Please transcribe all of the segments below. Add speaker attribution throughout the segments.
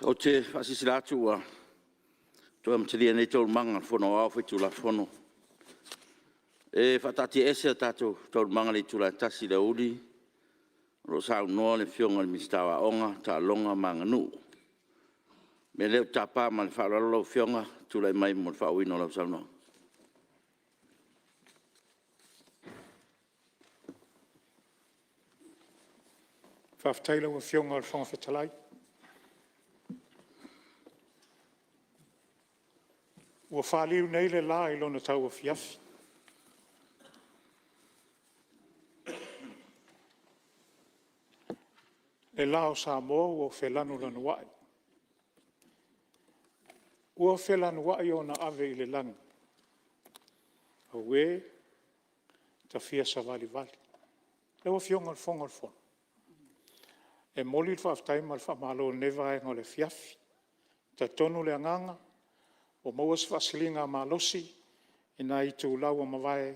Speaker 1: Ou te faasilasila atu ua toe amatalia nei Taualumaga a le Fono Aoao Faitulafono. E faataatiaese a tatou Taualumaga i le itula e 1:00 i le aoauli o lo o saunoa le Afioga i le Minisita o Aoga, Taaloga ma Aganuu. O le mea lea ou te tapa ma le faaaloalo lau Afioga e te tulai mai mo le faaauauina o lau saunoaga.
Speaker 2: Faafetai i lau Afioga i le Fofoga Fetalai. Ua faliu nei le la i lona tauafiafi, le la o Samoa ua felanulanuai, ua felanuai ona ave i le lagi, aue ta fia savalivali. Lau Afioga i le Fofoga o le Fono, e momoli le faafetai ma le faamalo i lenei vaega o le afiafi. E talitonu le agaga ua maua se faasiligamalosi i nai itula ua mavae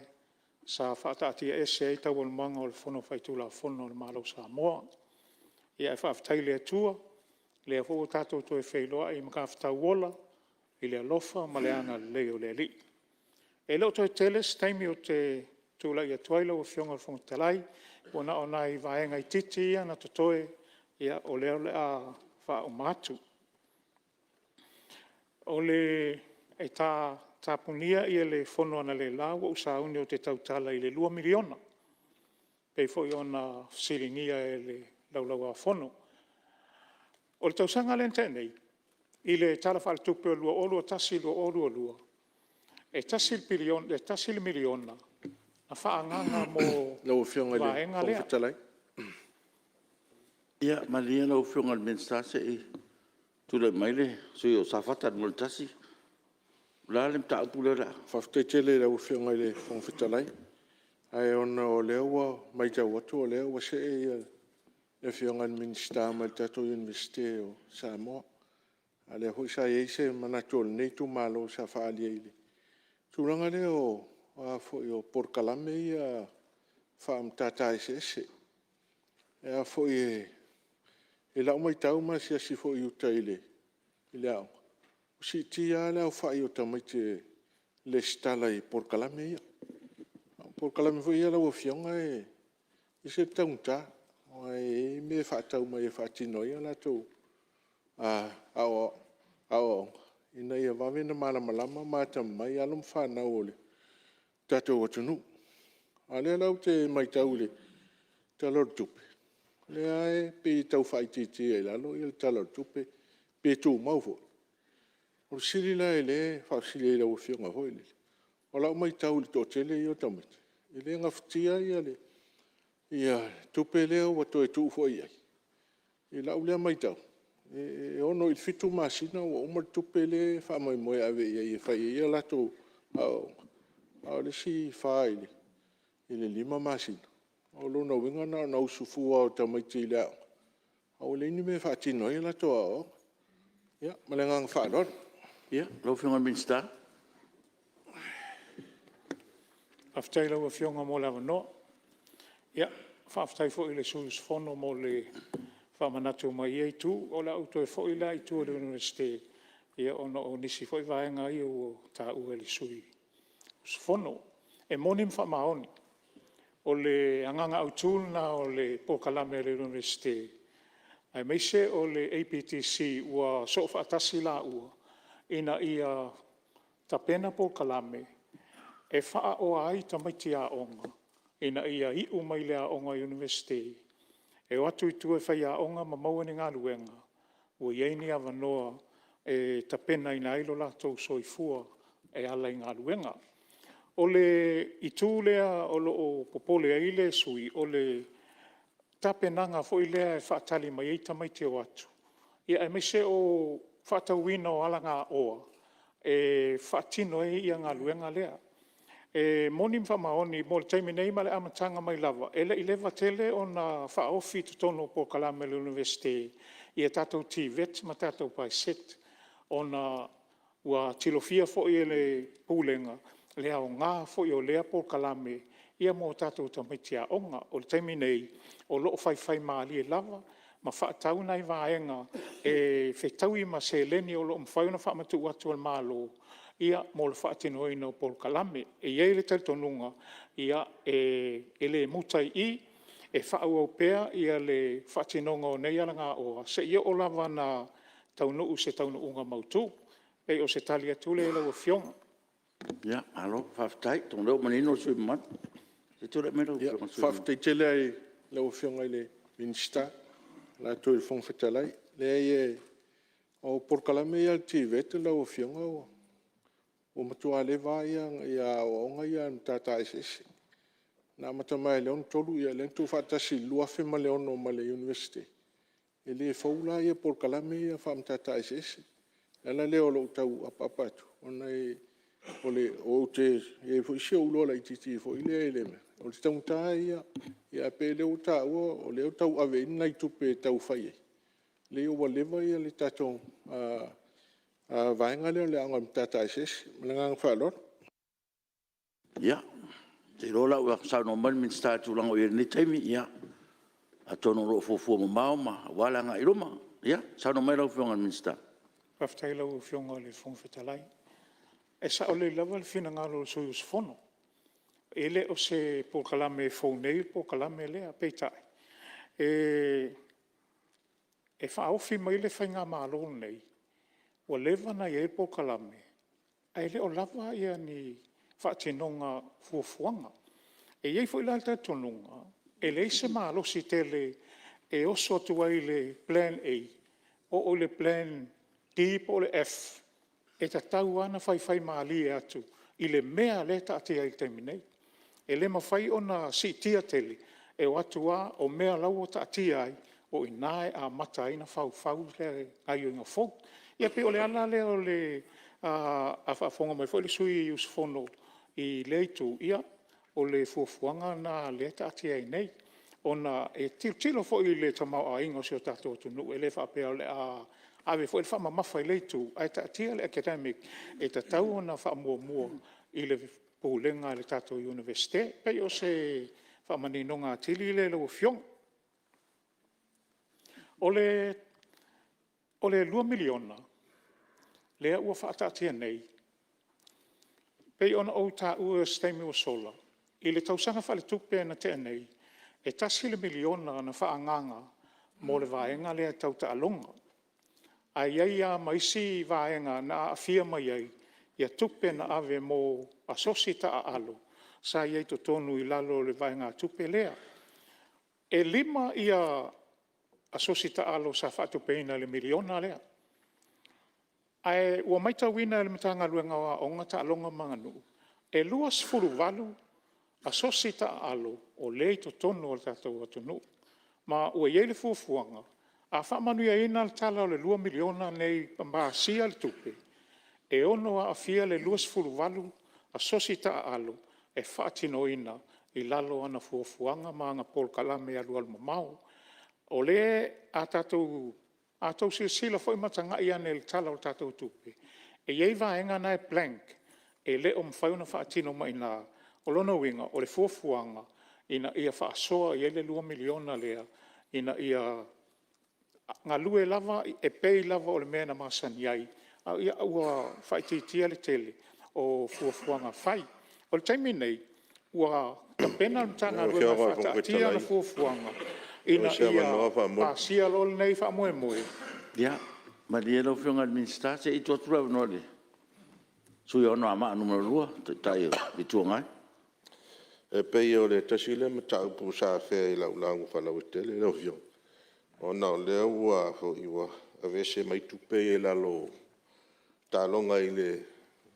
Speaker 2: sa faataatiaese ai Taualumaga o le Fono Faitulafono a le Malo o Samoa. Ae faafetai i le Atua o lea foi ua tatou toe feiloai i magafetau ola i le alofa ma le agalelei o le Alii. E le o toe tele se taimi ou te tulai atu ai lau Afioga i le Fofoga Fetalai, ua na o nai vaega itiiti ia na totoe o lea o le a faauma atu. E tapunia le fono analeila ua ou sauni ou te tautala i le $2 miliona e pei foi ona fesiligia e le Laulau-a-Fono. O le tausaga lea na tea nei i le Tala Faaletupe 2021/2022, e $1 miliona na faaagaaga mo
Speaker 3: Lau
Speaker 2: le
Speaker 3: Afioga i le
Speaker 2: vaega
Speaker 3: Fofoga
Speaker 2: lea.
Speaker 3: Fetalai…
Speaker 1: Ia malie lau Afioga i le Minisita se i tulai mai le sui usufono mo Safata 1. O le a le mataupu lea o le a…
Speaker 3: Faafetai tele i lau Afioga i le Fofoga Fetalai, ae ona o lea ua matau atu o lea ua see le Afioga i le Minisita mai le tatou Iunivesite o Samoa, a o lea foi sa i ai se manatu o lenei itumalo sa faaalia i le tulaga lea o polokalame ia faa-Matata Eseese. I lau matau ma asiasi foi i uta i le aoga, ua siitia lava le aofai o tamaiti e resitala i polokalame ia. O polokalame foi ia lau Afioga e ese le taugata, aua e i ai mea e faatau mai e faatino ai a latou aoaoga ina ia vave ona malamalama ma atamamai alo ma fanau a le tatou atunuu. A o lea la ou te matau i le Tala o le Tupe, o lea lava e pei e tau faaitiitia i lalo le Tala o le Tupe, pe tumau foi. O le fesili la lea e faafesili ai i lau Afioga foi lele, o lau matau i le toatele ia o tamaiti, e le gafatia le tupe lea ua toe tuu foi i ai. I lau lea matau, e 6 i le 7 masina ua uma le tupe lea e faamoemoe e ave i ai e fai ai a latou aoaoga, a o le isi 4 i le 5 masina, o lona uiga na ona usu fua lava o tamaiti i le aoga, a ua leai ni mea e faatino ai a latou aoaoga. Ia, ma le agaga faaaloalo.
Speaker 1: Lau Afioga i le Minisita.
Speaker 2: Faafetai i lau Afioga mo le avanoa. Faafetai foi i le sui usufono mo le faamanatu mai o ia itu. O le a ou toe foi la i tua i le Iunivesite ona o nisi foi vaega ia ua taua e le sui usufono. E moni ma faamaoni, o le agaga autu lena o le polokalame a le Iunivesite, aemaise o le APTC ua soofaatasi i laua ina ia tapena polokalame e faaoa ai tamaiti aoga ina ia iu mai le aoga Iunivesite, e o atu i tua e faiaoga ma maua ni galuega, ua i ai ni avanoa e tapenaina ai lo latou soifua e ala i galuega. O le itu lea o lo o popole ai le sui usufono, o le tapenaga foi lea e faatali mai ai tamaiti e o atu, aemaise o le faatauina o alagaoa e faatino ai galuega lea. E moni ma faamaoni mo le taimi nei mai le amataga mai lava, e le i leva tele ona faaofi i totonu o polokalame a le Iunivesite ia tatou TVET ma tatou BISET ona ua tilofia foi e le Pulega le aoga foi o lea polokalame mo tatou tamaiti aoga. O le taimi nei, o lo o faifaimalie lava ma ma faatau nai vaega e fetaui ma seleni o lo o mafai ona faamatuu atu e le Malo mo le faatinoina o polokalame. E i ai le talitonuga, e le muta i i, e faaauau pea le faatinoga o nei alagaoa seia oo lava ina taunuu i se taunuuga mautu. E pei o se tali atu lea i lau Afioga.
Speaker 1: Malo faafetai. Atonu o lea ua manino le sui usufono mamalu. Se i tulai mai lau Afioga i le sui usufono mamalu.
Speaker 3: Faafetai tele lava i lau Afioga i le Minisita e ala atu i le Fofoga Fetalai. Leai o polokalame ia a le TVET lau Afioga ua matua leva lava aoaoga ia a le Matata Eseese. Na amata mai lava i le 1963, ia lea na tuufaatasi i le 2006 ma le Iunivesite. E le fou la polokalame ia faa-Matata Eseese. O le ala lea o lou tau apaapa atu, ona e i ai foi si ou iloa laitiiti foi lea, o le taugata ia. Ae pei o lea ua taua o lea ua tau ave i ai nai tupe e tau fai ai, leai ua leva le tatou vaega lea o le Aoga o le Matata Eseese. Ma le agaga faaaloalo.
Speaker 1: Ia, ou te iloa la ua saunoa mai le Minisita i le tulaga ua i ai i lenei taimi, ia atonu o lo o fuafua mamao aua le agai i luma. Ia, saunoa mai lau Afioga i le Minisita.
Speaker 2: Faafetai i lau Afioga i le Fofoga Fetalai. E sao lelei lava le finagalo o le sui usufono, e le o se polokalame e fou nei le polokalame lea. Peitai, e faaofi mai le faigamalo lenei ua leva ona i ai le polokalame, ae le o lava ni faatinoga o fuafuaga. E i ai foi la le talitonuga, e leai se malosi tele e oso atu ai i le Plan A oo i le Plan D po o le F, e tatau lava ona faifaimalie atu i le mea lea e taatia ai i le taimi nei. E le mafai ona siitia tele, e o atu lava o mea o la e ua taatia ai, o i ina e amata ai ona faufau le gaoioiga fou. Ia pei o le ala lea o le… a faafofoga mai foi le sui usufono i lea itu, ia, o le fuafuaga lena o lea e taatia ai nei, ona e tilotilo foi i le tamaoaiga o si o tatou atunuu, e le faapea o le a ave foi le faamamafa i lea itu, ae taatia le academic e tatau ona faamuamua i le pulega a le tatou Iunivesite. E pei o se faamaninoga atili lea i lau Afioga. O le $2 miliona lea ua faataatia nei, e pei ona ou taua i se taimi ua sola, i le tausaga faaletupe na tea nei, e $1 miliona na faaagaaga mo le vaega lea tau taaloga. Ae i ai lava ma isi vaega na aafia mai ai tupe na ave mo asosi taaalo sa i ai i totonu i lalo o le vaegatupe lea. E 5 asosi taalo sa faatupeina i le $1 miliona lea. Ae ua matauina e le Matagaluega o Aoga, Taaloga ma Aganuu, e 28 asosi taaalo o lea e i totonu o le tatou atunuu. Ma ua i ai le fuafuaga, a faamanuiaina le tala o le $2 miliona lenei ma pasia le tupe, e ono aofia le 28 asosi taaalo e faatinoina i lalo o ana fuafuaga ma ana polokalame alualumamao. A outou silasila foi ma tagai ane i le Tala o le tatou Tupe, e i ai vaega na e blank, e le o mafai ona faatino mai i ina. O lona uiga, o le fuafuaga ina ia faasoa i ai le $2 miliona lea ina ia galue lava e pei lava o le mea na masani ai, a ua faaitiitia le tele o fuafuaga fai. O le taimi lenei, ua tapena le
Speaker 4: Lau
Speaker 2: Matagaluega e
Speaker 4: Afioga i le Fofoga
Speaker 2: faataatia ana
Speaker 4: Fetalai
Speaker 2: fuafuaga
Speaker 4: pe maua
Speaker 2: ina
Speaker 4: se
Speaker 2: ia
Speaker 4: avanoa faamolemole.
Speaker 2: pasia loa lenei faamoemoe.
Speaker 1: Ia, malie lau Afioga i le Minisita, se i tuu atu le avanoa i le sui usufono mo Anoamaa 2, le Taitai o le Itu Agai.
Speaker 4: E pei o le tasi lea mataupu sa afea i lau lauga faalauaitele lau Afioga, ona o lea ua aveese mai tupe ia i lalo o taaloga i le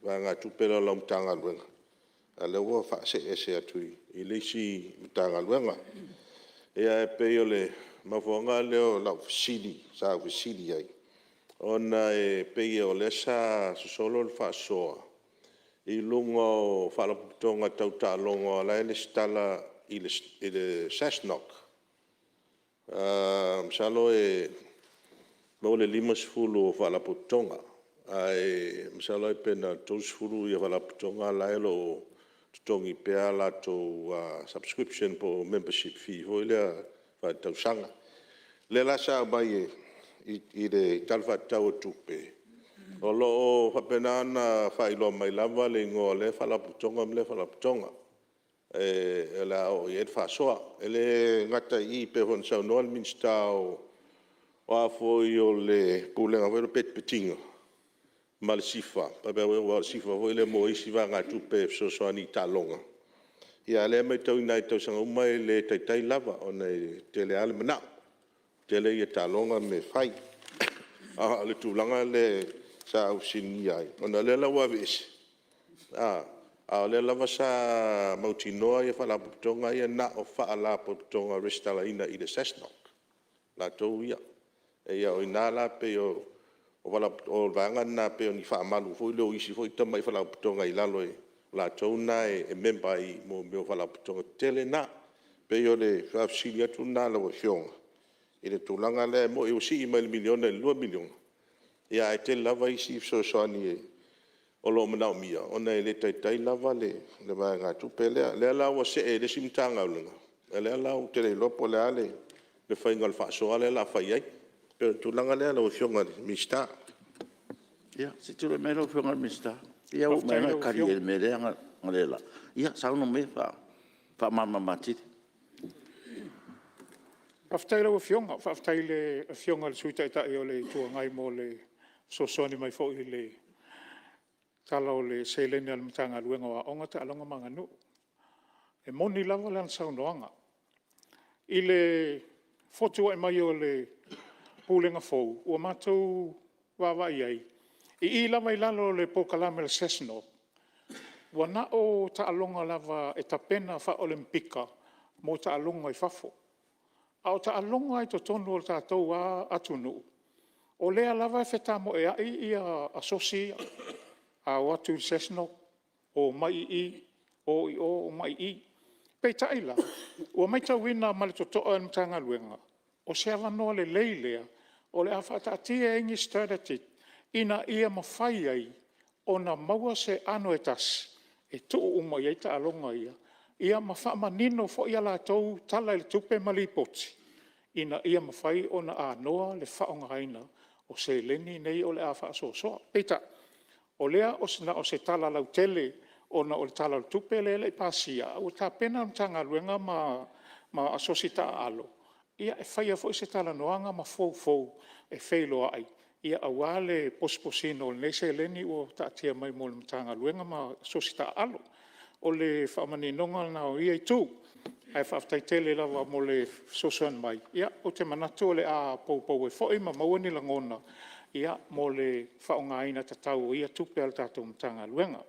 Speaker 4: vaegatupe lea a lau Matagaluega, a o lea ua faasee ese atu i le isi Matagaluega. Ia e pei o le mafuaaga lea o lau fesili sa ou fesili ai, ona e pei o lea sa sosolo le faasoa i luga o Faalapotopotoga tau taaloga o la e resitala i le SASNOC. Masalo e maua le 50 o Faalapotopotoga, ae masalo pe na o le 30 Faalapotopotoga la e o lo o totogi pea a latou subscription po o membership fee foi lea faaletausaga. lea la sa aumai i le Tala Faatatau o le Tupe, o lo o faapena ona faailoa mai lava le igoa o lea Faalapotopotoga ma lea Faalapotopotoga o le a oo i ai le faasoa. E le gata i i pei foi ona saunoa le Minisita o le Pulega foi lea o Petipetiga ma le SIFA, aua o le SIFA foi lea e maua ai isi vaegatupe e fesoasoani i taaloga, a o lea e matauina lava i tausaga uma e le taitai lava ona e tele lava le manao, tele taaloga ma mea e fai. A o le tulaga lea sa ou fesiligia ai, ona o lea la ua aveese, a o lea lava sa mautinoa Faalapotopotoga ia na o Faalapotopotoga resitalaina i le SASNOC latou ia. O i ina la, pei o le vaega lena pei o ni faamalu foi lea o isi foi tamai Faalapotopotoga i lalo o latou na e member ai i mea o Faalapotopotoga tetele na. E pei o le faafesili atu lena i lau Afioga i le tulaga lea. E moni ua sii mai le $1 miliona i le $2 miliona, ae tele lava isi fesoasoani o lo o manaomia ona e le taitai lava le vaegatupe lea. O lea la ua see i le isi Matagaluega, o lea la ou te le iloa po o le a le faiga o le faasoa lea o le a fai i ai. E pei o le tulaga lea lau Afioga i le Minisita.
Speaker 1: Ia, se i tulai mai lau Afioga i le Minisita. Pei lava ua uma ona e tali i le mea lea analeila. Ia saunoa maia e faamalamalama atili.
Speaker 2: Faafetai i lau Afioga, faafetai i le Afioga i le Sui Taitai o le Itu Agai mo le fesoasoani mai foi i le tala o le seleni a le Matagaluega o Aoga, Taaloga ma Aganuu. E moni lava lana saunoaga, i le fotuai mai o le Pulega fou, ua matou vaavaai i ai, i i lava i lalo o le polokalame a le SASNOC, ua na o taaloga lava e tapena faa-olimipeka mo taaloga i fafo. A o taaloga i totonu o le tatou lava atunuu, o lea lava e fetamoeai asosi ia. A o atu i le SASNOC, omai i i, o i o omai i i. Peitai la, ua matauina ma le totoa e le Matagaluega, o se avanoa lelei lea o le a faataatia ai ni strategy ina ia mafai ai ona maua se ano e tasi e tuu uma i ai taaloga ia ma faamanino foi a latou Tala o le Tupe ma Lipoti, ina ia mafai ona anoa le faaaogaina o seleni nei o le a faasoasoa. Peitai, o lea na o se tala lautele ona o le Tala o le Tupe lea e le i pasia, a ua tapena le Matagaluega ma asosi taaalo e faia foi se talanoaga ma foufou e feiloai aua le posiposiina o lenei seleni ua taatia mai mo le Matagaluega ma asosi taaalo. O le faamaninoga lena o ia itu, ae faafetai tele lava mo le fesoasoani mai. Ou te manatu o le a poupou ai foi ma maua ni lagona mo le faaaogaina tatau o ia tupe a le tatou Matagaluega.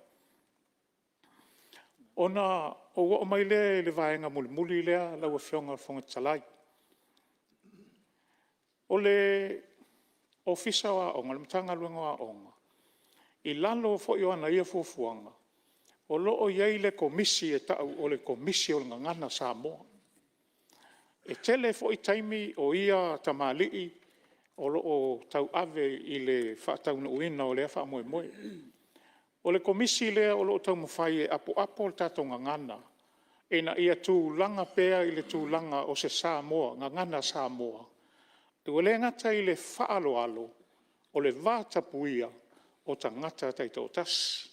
Speaker 2: Ona ou oo mai lea i le vaega mulimuli lea lau Afioga i le Fofoga Fetalai. O le Ofisa o Aoga, le Matagaluega o Aoga, i lalo foi o ana ia fuafuaga, o lo o i ai le Komisi e tau o le Komisi o le Gagana Samoa. E tele foi taimi o ia tamalii o lo o tauave i le faataunuuina o lea faamoemoe. O le Komisi lea o lo o taumafai e apoapo le tatou gagana ina ia tulaga pea i le tulaga o se gagana Samoa, ua le gata i le faaaloalo, o le vatapuia o tagata taitoatasi.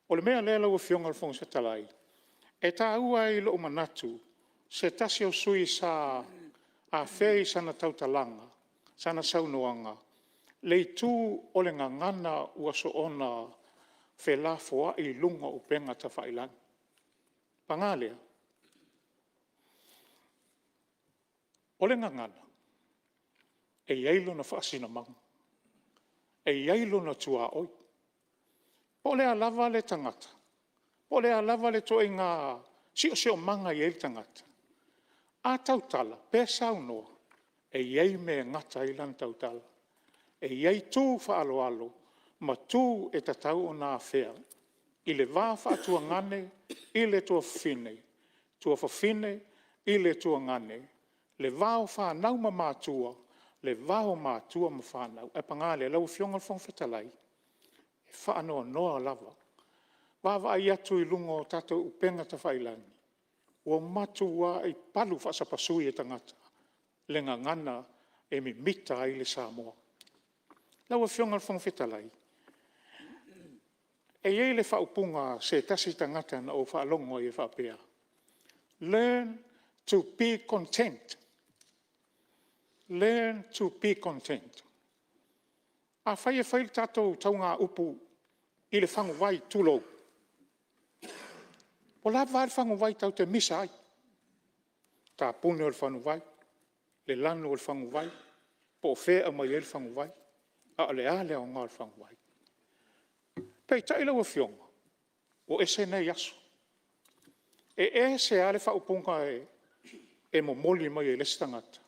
Speaker 2: O le mea lea lau Afioga i le Fofoga Fetalai, e taua ai i lou manatu se tasi o sui usufono sa afea i sana saunoaga le itu o le gagana ua soona felafoai i luga o upega tafailagi. Paga lea, o le gagana, e i ai lona faasinomaga, e i ai lona tuaoi. Po o le a lava le tagata, po o le a lava le ituaiga siosiomaga e i ai le tagata, a tautala pe saunoa, e i ai le mea e gata ai lana tautala, e i ai tu faaaloalo ma tu e tatau ona afea i le va faatuagane i le tuafafine, tuafafine i le tuagane, le va o fanau ma matua, le va o matua ma fanau. Ae paga lea lau Afioga i le Fofoga Fetalai, e faanoanoa lava i le vaavaai atu i luga o tatou upega tafailagi, ua matuai palu faasapasui e tagata le gagana e mimita ai le Samoa. Lau Afioga i le Fofoga Fetalai, e i ai le faaupuga a se tasi tagata na ou faalogo ai e faapea, learn to be content, learn to be content. Afai e fai le tatou taugapu i le faguvai tulou, ua lava a le faguvai tatou te misa ai, tapune o le faguvai, le lanu o le faguvai, po o fea e aumai ai le faguvai, a o le a le aoga o le faguvai? Peitai lau Afioga, ua ese nei aso. E ese lava le faaupuga e momoli mai e le isi tagata,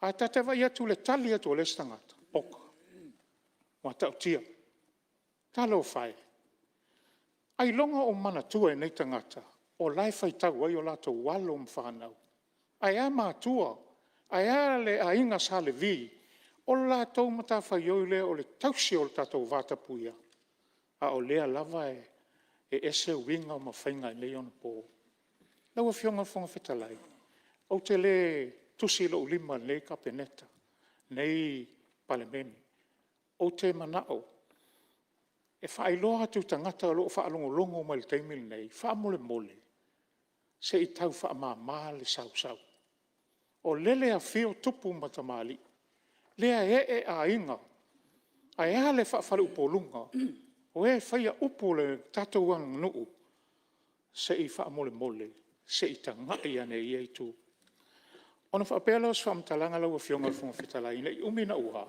Speaker 2: ae ta te vaai atu i le tali atu a le isi tagata, oka, e matautia. Talofa e, ailoga o manatua e nei tagata o la e faitau ai o latou alo ma fanau. Ae a matua? Ae a le aiga Sa Levi? O le latou matafaioi lea o le tausi o le tatou vatapuia, a o lea lava e ese uiga ma faiga i nei onapo. Lau Afioga i le Fofoga Fetalai, ou te le tusi lou lima i lenei Kapeneta, lenei Palemene. Ou te manao e faailoa atu i tagata o lo o faalogologo mai i le taimi lenei, faamolemole, se i tau faamama le sausau. O lele e afio tupu ma tamalii, lea e ee aiga, ae a le faafaleupoluga o e faia upu o le tatou aganuu, se i faamolemole, se i tagai ane i ia itu. Ona faapea lea o se faamatalaga lau Afioga i le Fofoga Fetalai, ne i umi naua,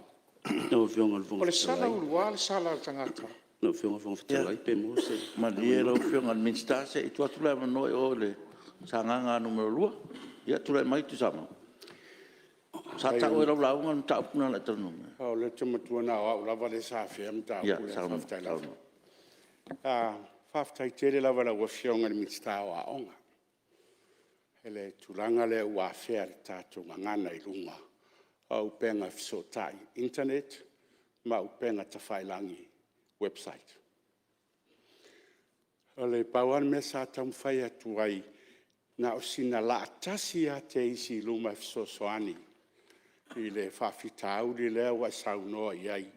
Speaker 2: o le sala ulua le sala a le tagata…
Speaker 1: Lau Afioga i le Fofoga Fetalai pe maua se avanoa? Malie lau Afioga i le Minisita se i tuu atu le avanoa i o i le Sagaga 2. Ia, tulai mai Tuisamau. Sa taua i lau lauga le mataupu lena na e talanoa mai ai? O lea ou te manatua na o au lava lea sa afea le mataupu lea. Faafetai lava. Faafetai tele lava i lau Afioga i le Minisita o Aoga i le tulaga lea ua afea e le tatou gagana i luga o upega fesootai internet ma upega tafailagi website. E pau lava le mea sa taumafai atu ai, na o sina laa tasi lava teisi i luma e fesoasoani i le faafitauli lea ua e saunoa i ai, e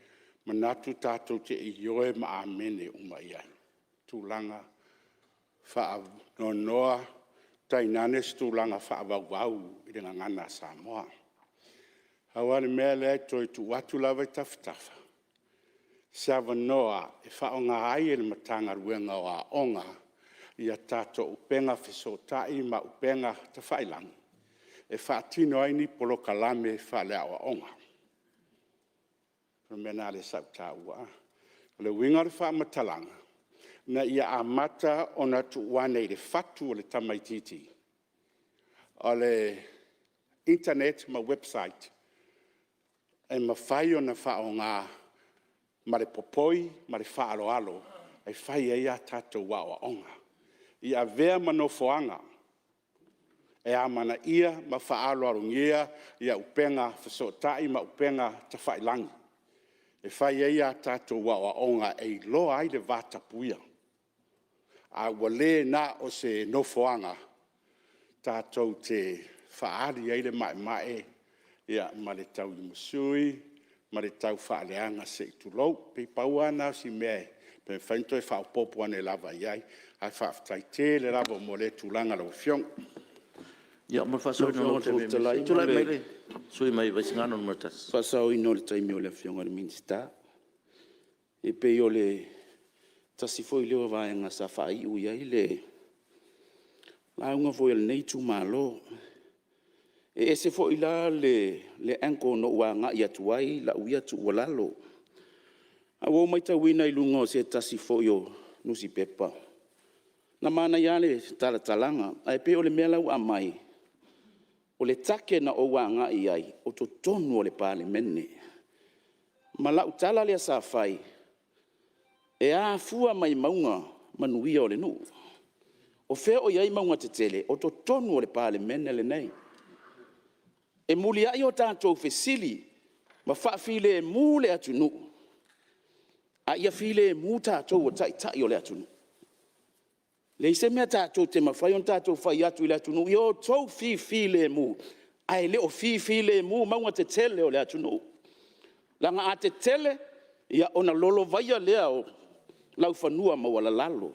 Speaker 1: manatu tatou te ioe ma amene uma i ai, tulaga faanoanoa tainane se tulaga faavauvau i le gagana Samoa. Pau lava le mea lea e toe tuu atu lava i tafatafa, se avanoa e faaaoga ai e le Matagaluega o Aoga ia tatou upega fesootai ma upega tafailagi e faatino ai ni polokalame faaleaoaoga. O le mea lena lea sa ou taua. O le uiga o le faamatalaga, ina ia amata ona tuu ane i le fatu o le tamaitiiti o le internet ma website e mafai ona faaaoga ma le popoi ma le faaaloalo e fai ai a tatou aoaoga. Ia avea ma nofoaga e amanaia ma faaaloalogia upega fesootai ma upega tafailagi e fai ai a tatou aoaoga e iloa ai le vatapuia, ae ua le na o se nofoaga tatou te faaali ai le maemae ma le tauimasui ma le taufaaleaga se i tulou. E pei pau lava lena o si mea pe mafai ona toe faaopoopo ane lava i ai, ae faafetai tele lava mo lea tulaga lau Afioga. Ia mo le faasaoina o le taimi, tulai mai le sui usufono mo Vaisigano 1. Faasaoina o le taimi o le Afioga i le Minisita. E pei o le tasi foi lea o vaega sa faaiu i ai le lauga foi a lenei itumalo. E ese foi la le ankle na ou agai atu ai lau ia tuualalo. Ae ua ou matauina i luga o se tasi foi o nusipepa, na manaia lava le talatalaga, ae pei o le mea la ua aumai, o le target na ou agai i ai, o totonu o le Palemene. Ma lau tala lea sa fai, e afua mai mauga manuia o le nuu. O fea o i ai mauga tetele? O totonu o le Palemene lenei. E muliai o tatou fesili ma faafilemu le atunuu, a ia filemu tatou o Taitai o le atunuu. E leai se mea tatou te mafai ona fai atu i le atunuu, ia outou fifilemu. Ae le o fifilemu mauga tetele o le atunuu. Leaga a tetele, ona lolovaia lea o laufanua maualalalo.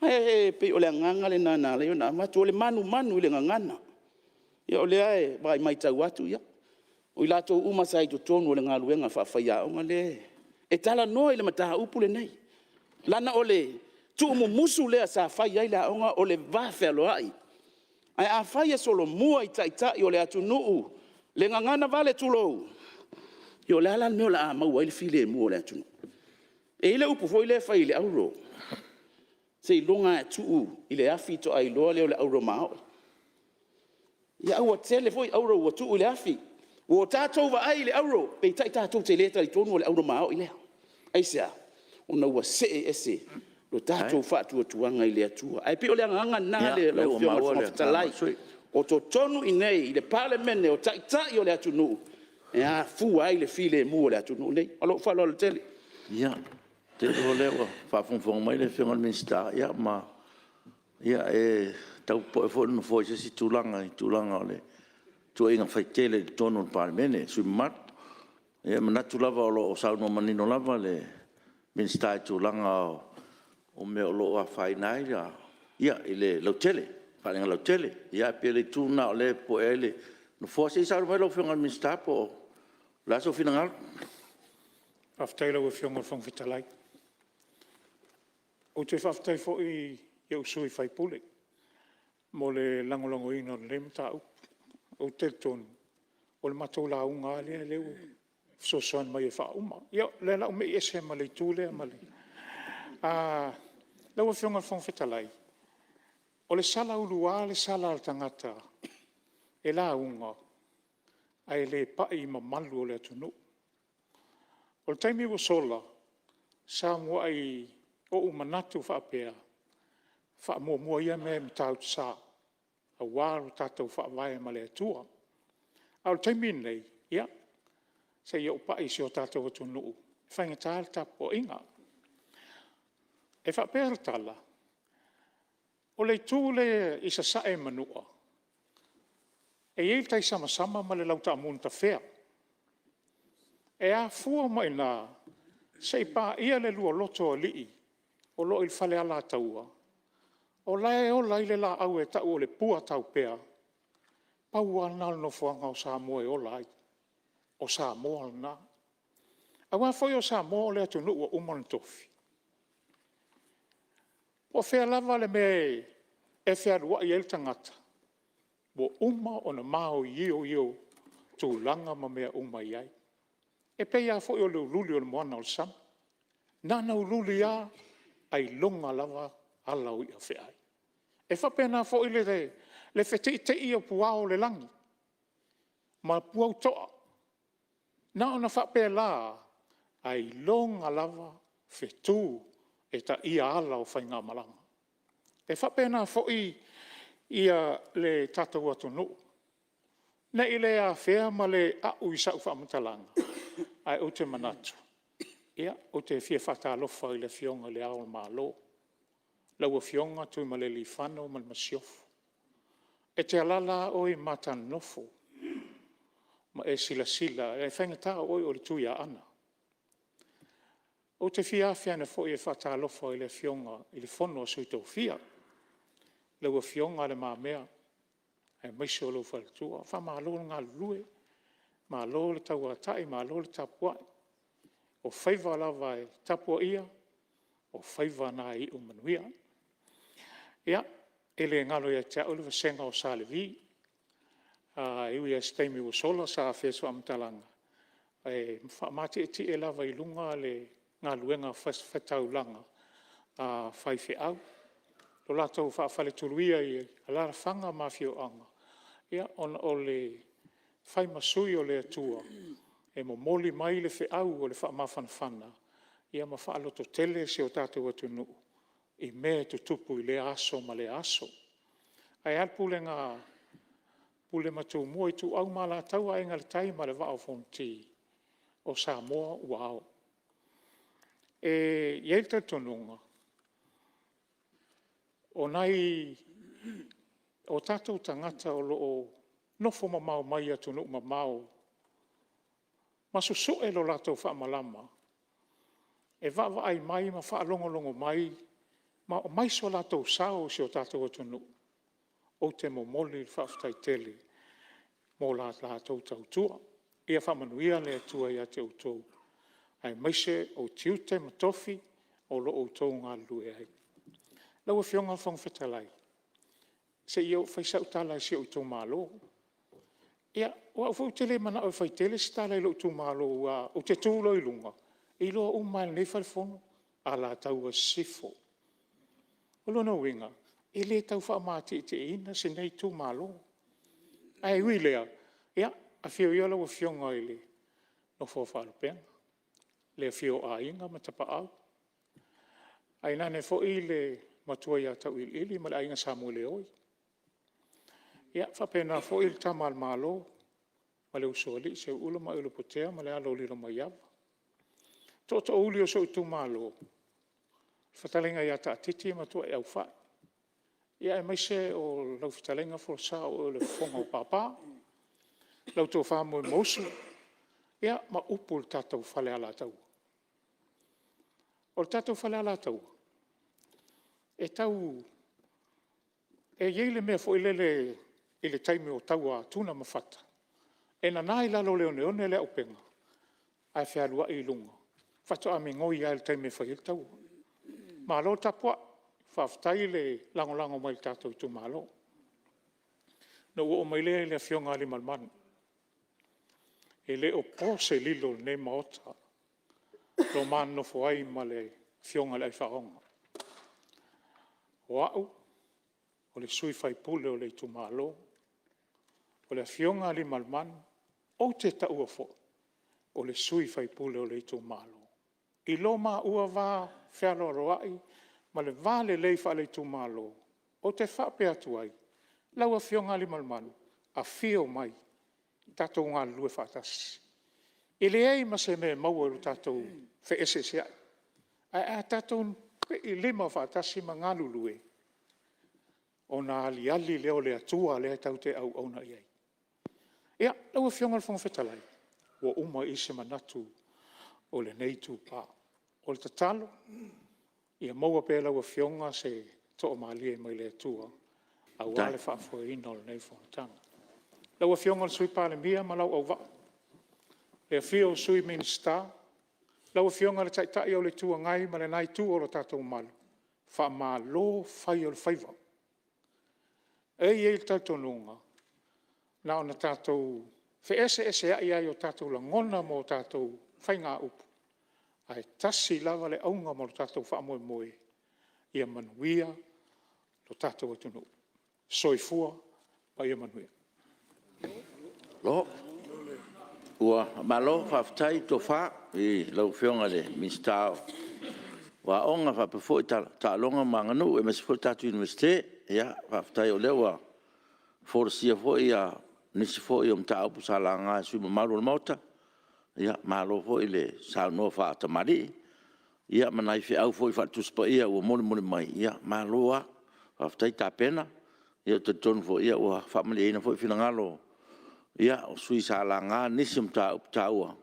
Speaker 1: Ae pei o le agaga lena na ala ai ona avatu, o le manumanu i le gagana. Ia o lea e matau atu, o i latou uma sa i totonu o le galuega faafaiaoga lea e talanoa i le mataupu lenei, leaga o le tuumumusu lea sa fai ai le aoga o le vafealoai. Ae afai e solomua i Taitai o le atunuu le gagana vale tulou, ia o le a la le mea o le a maua ai le filemu o le atunuu? E i ai le upu foi lea e fai i le auro, seiloga lava e tuu i le afi ona faatoa iloa lea o le auro maoli. Ia ae ua tele foi auro ua tuu i le afi, ua tatou vaai i le auro, peitai tatou te le talitonu o le auro maoli lea. Aisea? Ona ua see ese lo tatou faatuatuaga i le Atua. Ae pei o le agaga lena lau Afioga i le Fofoga Fetalai, o totonu i inei i le Palemene o Taitai o le atunuu e afua ai le filemu o le atunuu lenei. Ma lou faaaloalo tele. Ia, ou te iloa o lea ua faafogafoga mai le Afioga i le Minisita, ma e tau popoe foi le Nofoa i se isi tulaga i le tulaga o le tuuaiga faitele i totonu o le Palemene e sui usufono mamalu. E manatu lava o lo o saunoa manino lava le Minisita i tulaga o mea o lo o afaina ai le lautele, vaaiga lautele. Ae pei o le itu lena o lea e popoe ai le Nofoa. Se i saunoa mai lau Afioga i le Minisita po o le a sou finagalo.
Speaker 2: Faafetai i lau Afioga i le Fofoga Fetalai. Ou te faafetai foi i ou sui usufono mo le lagolagoina o lenei mataupu. Ou te talitonu, o le matou lauga lava lea ua fesoasoani mai e faauma. Ia o lea o le a ou mei ese ma le itu lea. Lau Afioga i le Fofoga Fetalai, o le sala ulua le sala a le tagata e lauga ae le pai i mamalu o le atunuu. O le taimi ua sola, sa muai ou manatu faapea, faamuamua ia mea i Matautu Sa aua lo tatou faavae ma le Atua. A o le taimi lenei, ia, se i ou pai i si o tatou atunuu, e faigata le tapuaiga. E faapea le tala, o le itu lea i sasae i Manua, e i ai le taisamasama ma le lautaamu na tafea. E afua mai i ina seia paia le lualoto o alii o lo o i le fale Alataua, o la e ola ai le laau e tau o le puataupea, pau lava lena o le nofoaga o Samoa e ola ai, o Samoa lena. Aua foi o Samoa o le atunuu ua uma ona tofi. Po o fea lava le mea e fealuai ai le tagata, ua uma ona maioio tulaga ma mea uma e i ai. E pei lava foi o le uliuli o le moana o le sami, na ona uliuli lava ae iloga lava ala o i'a feai. E faapena foi le feteitei o puao o le lagi ma puaotoa. Na ona faapela lava, ae iloga lava fetu e taia ala o faigamalaga. E faapena foi le tatou atunuu, ne i le afea ma le a'u i sau faamatalaga, ae ou te manatu, ou te fia faatalofa i le Afioga i Le Ao o le Malo, lau Afioga Tuimalealiifano ma le Masiofo. E te alaala lava oe i Matanonofa ma e silasila, e faigata o oe o le Tuiaana. Ou te fia afe ane foi e faatalofa i le Afioga i le Fono a Sui Tofia, lau Afioga Le Mamea aemaise o lou faletua. Faamalo le galulue, malo le tauatai malo le tapuai. O faiva lava e tapuaia, o faiva na e iu manuia. Ia, e le galo ia te au le vasega o Sa Levi, e ui lava i se taimi ua sola sa afea i se faamatalaga, ae faamatietie lava i luga le galuega faitaulaga a faifeau. Lo latou faafaletuluia i alaalafaga ma afioaga, ona o le fai ma sui o le Atua e momoli mai le feau o le faamafanafana ma faalototele si o tatou atunuu i mea e tutupu i lea aso ma lea aso. Ae a le pulega a Pule ma Tumua Ituau ma Alataua, Aiga i le Tai ma le Vaa o Fonoti, o Samoa ua ao. E i ai le talitonuga, o tatou tagata o lo o nofo mamao mai atunuu mamao ma susue lo latou faamalama e vaavaai mai ma faalogologo mai ma aumai so latou sao i si o tatou atunuu, ou te momoli le faafetai tele mo la latou tautua. Ia faamanuia le Atua ia te outou aemaise o tiute ma tofi o lo o outou galulue ai. Lau Afioga i le Fofoga Fetalai, se i oo e fai sau tala i si ou itumalo. Ia, o au foi ou te le manao e fai tele se tala i lou itumalo aua ou te tu loa i luga, e iloa uma lava e lenei Fale Fono, Alataua Sisifo. O lona uiga, e le tau faamatietieina si nei itumalo. Ae ui i lea, ia, afio ia lau Afioga i le Nofo a Faalupega, le afio o Aiga ma Tapaau, tainane foi le Matua ia Tauiliili ma le Aiga Samoeleoi, e faapena foi le Tama a le Malo ma le Usoalii, Seuula ma Aiolupotea ma le alo o Lilomaiava. Tootoouli o si ou itumalo, le fetalaiga ia Taatiti ma Tuaiaufai, aemaise o lau fetalaiga Folasa o oe o le fofoga o Papa, lau Tofa Momoemausu ia ma upu i le tatou Fale Alataua. O le tatou Fale Alataua, e i ai le mea foi lele i le taimi o taua a Tuna ma Fata, e nana i lalo o le oneone le aupega ae fealuai i luga, faatoa migoi lava i le taimi e fai ai le taua. Malo le tapuai, faafetai le lagolago mai i le tatou itumalo. Ona ou oo mai lea i le Afioga ia Aliimalemanu. E le o po se lilo i lenei Maota i lo ma nonofo ai ma le Afioga i le Aifaoga. O au o le sui usufono o le itumalo, o le Afioga ia Aliimalemanu ou te taua foi o le sui usufono o le itumalo. I lo maua va fealoaloai ma le va lelei faale-itumalo, ou te faapea atu ai, lau Afioga Aliimalemanu, afio mai tatou galulue faatasi. E leai ma se mea e maua i lo tatou feeseeseai, ae a tatou piilima faatasi ma galulue, ona aliali lea o le Atua lea tatou te auauna i ai. Ia, lau Afioga i le Fofoga Fetalai, ua uma i i se manatu o lenei itupa. O le tatalo, ia maua pea e lau Afioga se toamalie mai le Atua aua le faafoeina o lenei Fonotaga. Lau Afioga i le Sui Palemia ma lou auvaa, le afifio o Sui Minisita, lau Afioga i le Taitai o le Itu Agai ma lena Itu o le tatou Malu, faamalo fai o le faiva. E i ai le talitonuga, na ona tatou feeseeseai lava i o tatou lagona ma o tatou faigaupu, ae tasi lava le auga ma le tatou faamoemoe, ia manuia lo tatou atunuu. Soifua ma ia manuia. Ua faamalo faafetai tofa i lau Afioga i le Minisita o Aoga faapea foi Taaloga ma Aganuu aemaise foi le tatou Iunivesite. Faafetai o lea ua folasia foi nisi foi o mataupu sa laga e sui usufono mamalu o le Maota. Malo foi le saunoa faatamalii, ia ma nai feau foi faale-Tusi Paia ua molimoli mai, malo lava. Faafetai tapena. Ou te talitonu foi ua faamalieina foi finagalo o sui usufono sa laga nisi o mataupu taua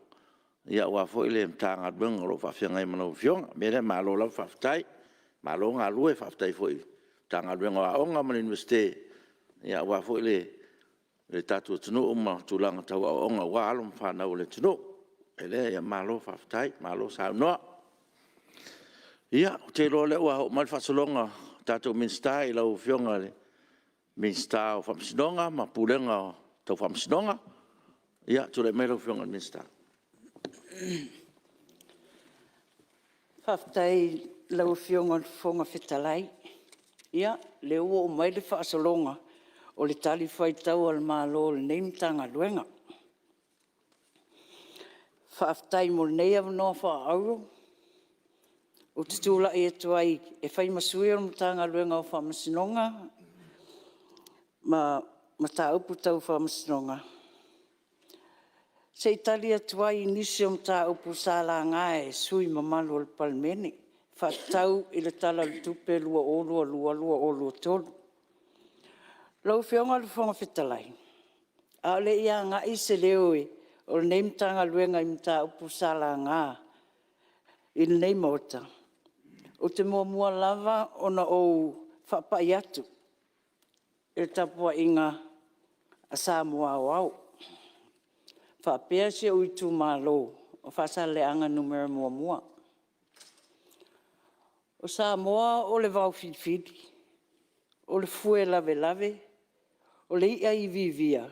Speaker 2: aua foi le Matagaluega o lo o faafeagai ma lau Afioga. O le mea lea, malo lava faafetai, malo galue, faafetai foi i le Matagaluega o Aoga ma le Iunivesite aua foi le tatou atunuu ma tulaga tau aoaoga aua alo ma fanau a le atunuu. O le mea lea, malo faafetai, malo saunoa. Ia, ou te iloa o lea ua oo mai le faasologa a tatou Minisita i lau Afioga i le Minisita o Faamasinoga ma Pulega Tau Faamasinoga. Ia, tulai mai lau Afioga i le Minisita.
Speaker 5: Faafetai i lau Afioga i le Fofoga Fetalai. Ia, o lea ua oo mai le faasologa o le talifuaitau a le Malo i lenei Matagaluega. Faafetai mo lenei avanoa faaauro ou te tulai atu ai e fai ma sui o le Matagaluega o Faamasinoga ma Mataupu Tau Faamasinoga, se i tali atu ai i nisi o mataupu sa laga e sui usufono mamalu o le Palemene e faatatau i le Tala o le Tupe 2022/2023. Lau Afioga i le Fofoga Fetalai, A o le i agai se leo o lenei Matagaluega i mataupu sa laga i lenei Maota, ou te muamua lava ona ou faapai atu i le tapuaiga a Samoa aoao, faapea si ou itumalo o Faasaleleaga 1. O Samoa o le vaofilifili, o le fue lavelave, o le ia e iviivia,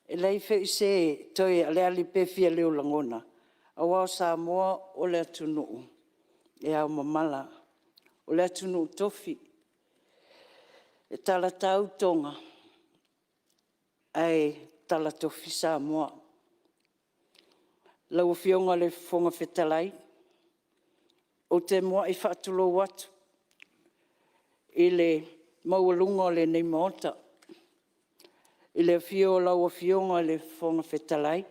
Speaker 5: e leai foi se toe aliali pe fia lagona, aua o Samoa o le atunuu e ao mamala, o le atunuu tofi. E talatau Toga, ae talatofi Samoa. Lau Afioga i le Fofoga Fetalai, ou te muai faatulou atu i le maualuga o lenei Maota, i le afio o lau Afioga i le Fofoga Fetalai,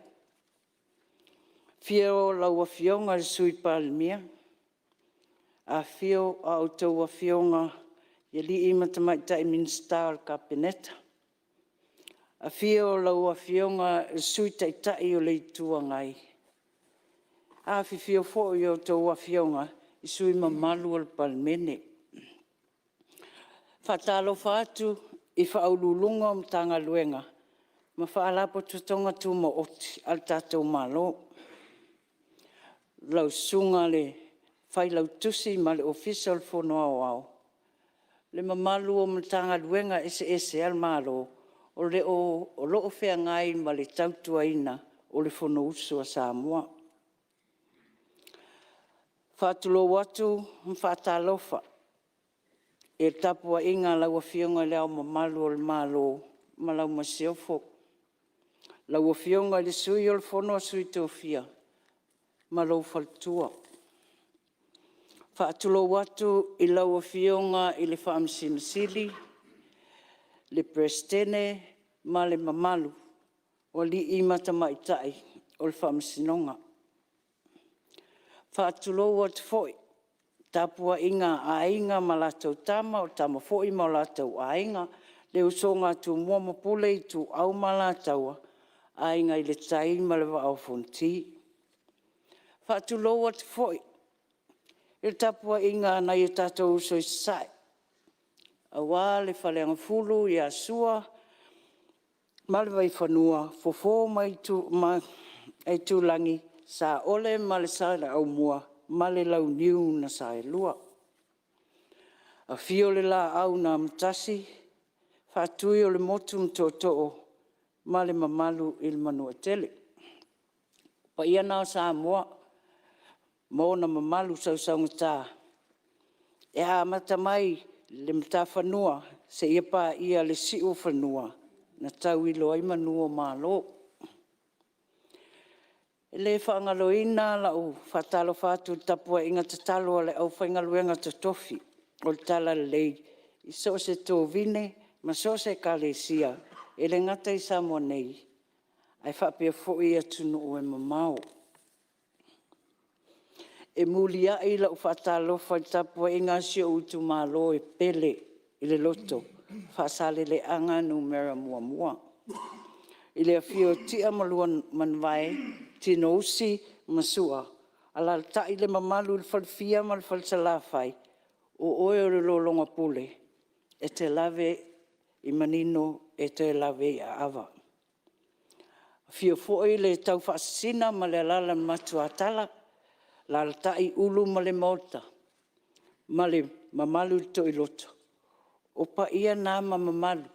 Speaker 5: afio lau Afioga i le Sui Palemia, afifio a outou Afioga i alii ma tamaitai Minisita o le Kapeneta, afio lau Afioga i le Sui Taitai o le Itu Agai, afifio foi a outou Afioga i sui usufono mamalu o le Palemene. E faatalofa atu i Ofisa Sili o Pulega o Matagaluega ma Faalapotopotoga Tumaoti a lo tatou Malo. Lau Susuga i le Failautusi ma le Ofisa o le Fono Aoao, le mamalu o Matagaluega eseese a le Malo o lo o feagai ma le tautuaina o le Fonousu a Samoa. E faatulou atu ma faatalofa i le tapuaiga a lau Afioga i Le Ao Mamalu o le Malo ma lau Masiofo, lau Afioga i le Sui o le Fono a Sui Tofia ma lou faletua. E faatulou atu i lau Afioga i le Faamasino Sili, le Peresetene ma le mamalu o alii ma tamaitai o le Faamasinoga. E faatulou atu foi i le tapuaiga a Aiga ma latou Tama, o Tama foi ma o latou Aiga, le usoga a Tumua ma Pule, Ituau ma Alataua, Aiga i le Tai ma le Vaa o Fonoti. E faatulou atu foi i le tapuaiga a nai o tatou uso i Sasae, aua le Faleagafulu ia Sua ma le Vaifanua, Fofo ma Aitulagi, Saole ma le Saleaaumua ma le Launiu na Saelua. Afio le Laau na Amotasi, Faatui o le Motu ma Tootoo ma le mamalu i le Manuatele. O paia na o Samoa ma ona mamalu sausaugata e amata mai i le matafanua seia paia le siuofanua na tauilo ai manu o Malo. E le faagaloina lau faatalofa atu i le tapuaiga tatalo a le aufaigaluega totofi o le Talalelei i so o se tovine ma so o se Ekalesia, e le gata i Samoa nei, ae faapea foi atunuu e mamao. E muliai lau faatalofa i le tapuaiga a si ou itumalo e pele i le loto, Faasaleleaga 1. I le afio o Tia ma Luamanuvae, Tinousi ma Sua, alaalatai le mamalu i le Falefia ma le Falesalafai, o oe o le lologapule, e te lave i manino e toe lave i aava. Afio foi le Taufaasisina ma le Alaala o Matuatala, alaalatai Ulu ma Lemaota ma le mamalu i le Toiloto. O paia na ma mamalu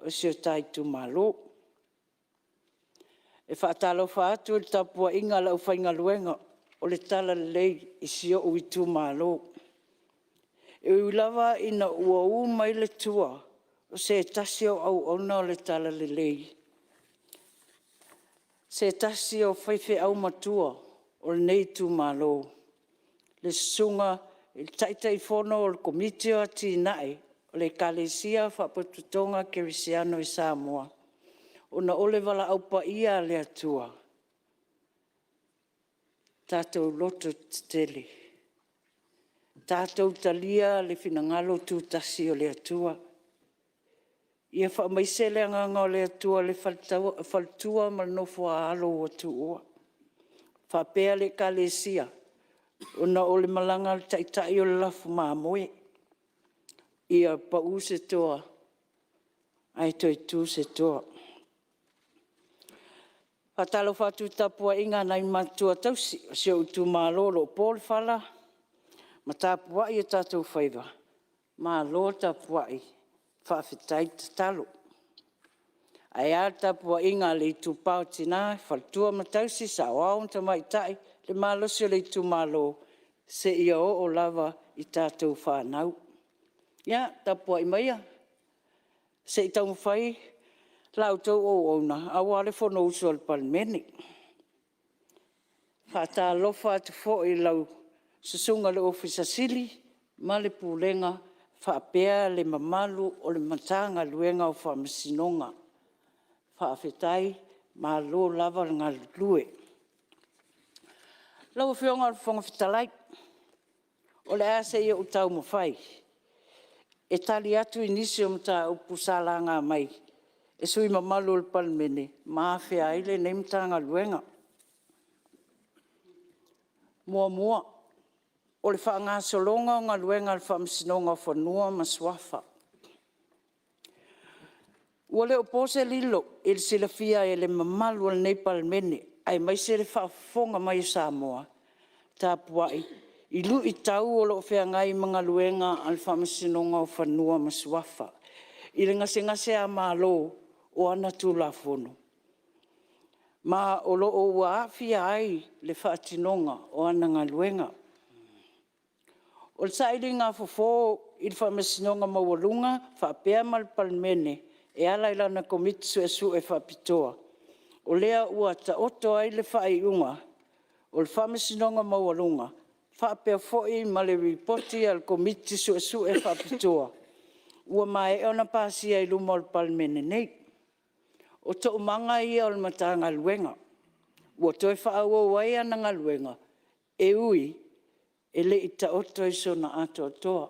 Speaker 5: o si o ta itumalo. E faatalofa atu i le tapuaiga a le aufaigaluega o le Talalelei i si ou itumalo. E ui lava ina ua u mai le tua o se tasi o auauna o le Talalelei, se tasi o faifeau matua o lenei itumalo, le Susuga i le Taitaifono o le Komiti o Atinae o le Ekalesia Faapotopotoga Kerisiano i Samoa, ona o le valaau paia a le Atua, tatou loto tetele, tatou talia le finagalo tutasi o le Atua. Ia faamaise le agaga o le Atua i le faletua ma le nofo a alo ua tuua, faapea le Ekalesia, ona o le malaga a le Taitai o le lafu mamoe. Ia pau se toa ae toe tu se toa. E faatalofa atu i le tapuaiga a nai matua tausi o si ou itumalo o lo o po le fala ma tapuai o tatou faiva, malo tapuai, faafetai tatalo. Ae a le tapuaiga a le itupa o tina, faletua ma tausi, saoao ma tamaitai, le malosi o le itumalo, seia oo lava i tatou fanau. Ia tapuai maia se i taumafai la outou auauna aua le Fonousu a le Palemene. E faatalofa atu foi i lau Susuga i le Ofisa Sili o Pulega ma le Pulega faapea le mamalu o le Matagaluega o Faamasinoga. Faafetai, malo lava le galulue. Lau Afioga i le Fofoga Fetalai, o le a se i ou taumafai e tali atu i nisi o mataupu sa laga mai e sui usufono mamalu o le Palemene ma afea ai lenei Matagaluega. Muamua, o le faagasologa o galuega a le Faamasinoga o Fanua ma Suafa. Ua le o po se lilo i le silafia e le mamalu o lenei Palemene aemaise le faafofoga mai a Samoa tapuai i luitau o lo o feagai ma galuega a le Faamasinoga o Fanua ma Suafa, i le gasegaseamalo o ana Tulafono, ma o lo o ua aafia ai le faatinoga o ana galuega. O le sailiga fofu i le Faamasinoga Maualuga faapea ma le Palemene e ala i lana Komiti Suesue Faapitoa, o lea ua taoto ai le faaiuga o le Faamasinoga Maualuga faapea foi ma le Lipoti a le Komiti Suesue Faapitoa ua maea ona pasia i luma o le Palemene nei. O toomaga ia o le Matagaluega ua toe faaauau ai ana galuega, e ui e le i taoto i sona atoatoa.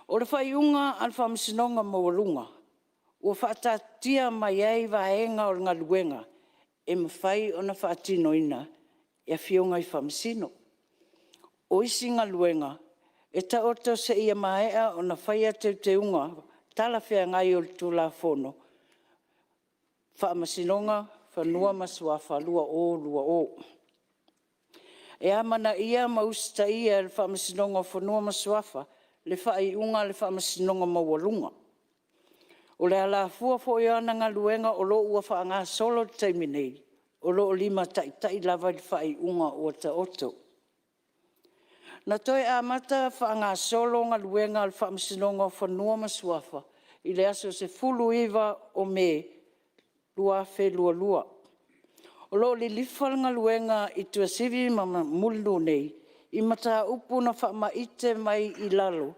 Speaker 5: O le faaiuga a le Faamasinoga Maualuga, ua faataatitia mai ai vaega o le galuega e mafai ona faatinoina e Afioga i Faamasino. O isi galuega, e taoto seia maea ona faia teuteuga talafeagai o le Tulafono, Faamasinoga Fanua ma Suafa 2020. E amanaia ma usitaia e le Faamasinoga o Fanua ma Suafa le faaiuga a le Faamasinoga Maualuga. O le alafua foi o ana galuega o lo o ua faagasolo i le taimi nei, o lo o limataitai lava i le faaiuga ua taoto. Na toe amata faagasolo galuega a le Faamasinoga o Fanua ma Suafa i le aso 19 o Me 2022. O lo o lilifa le galuega i Tuasivi ma Mulinuu nei i mataupu na faamaite mai i lalo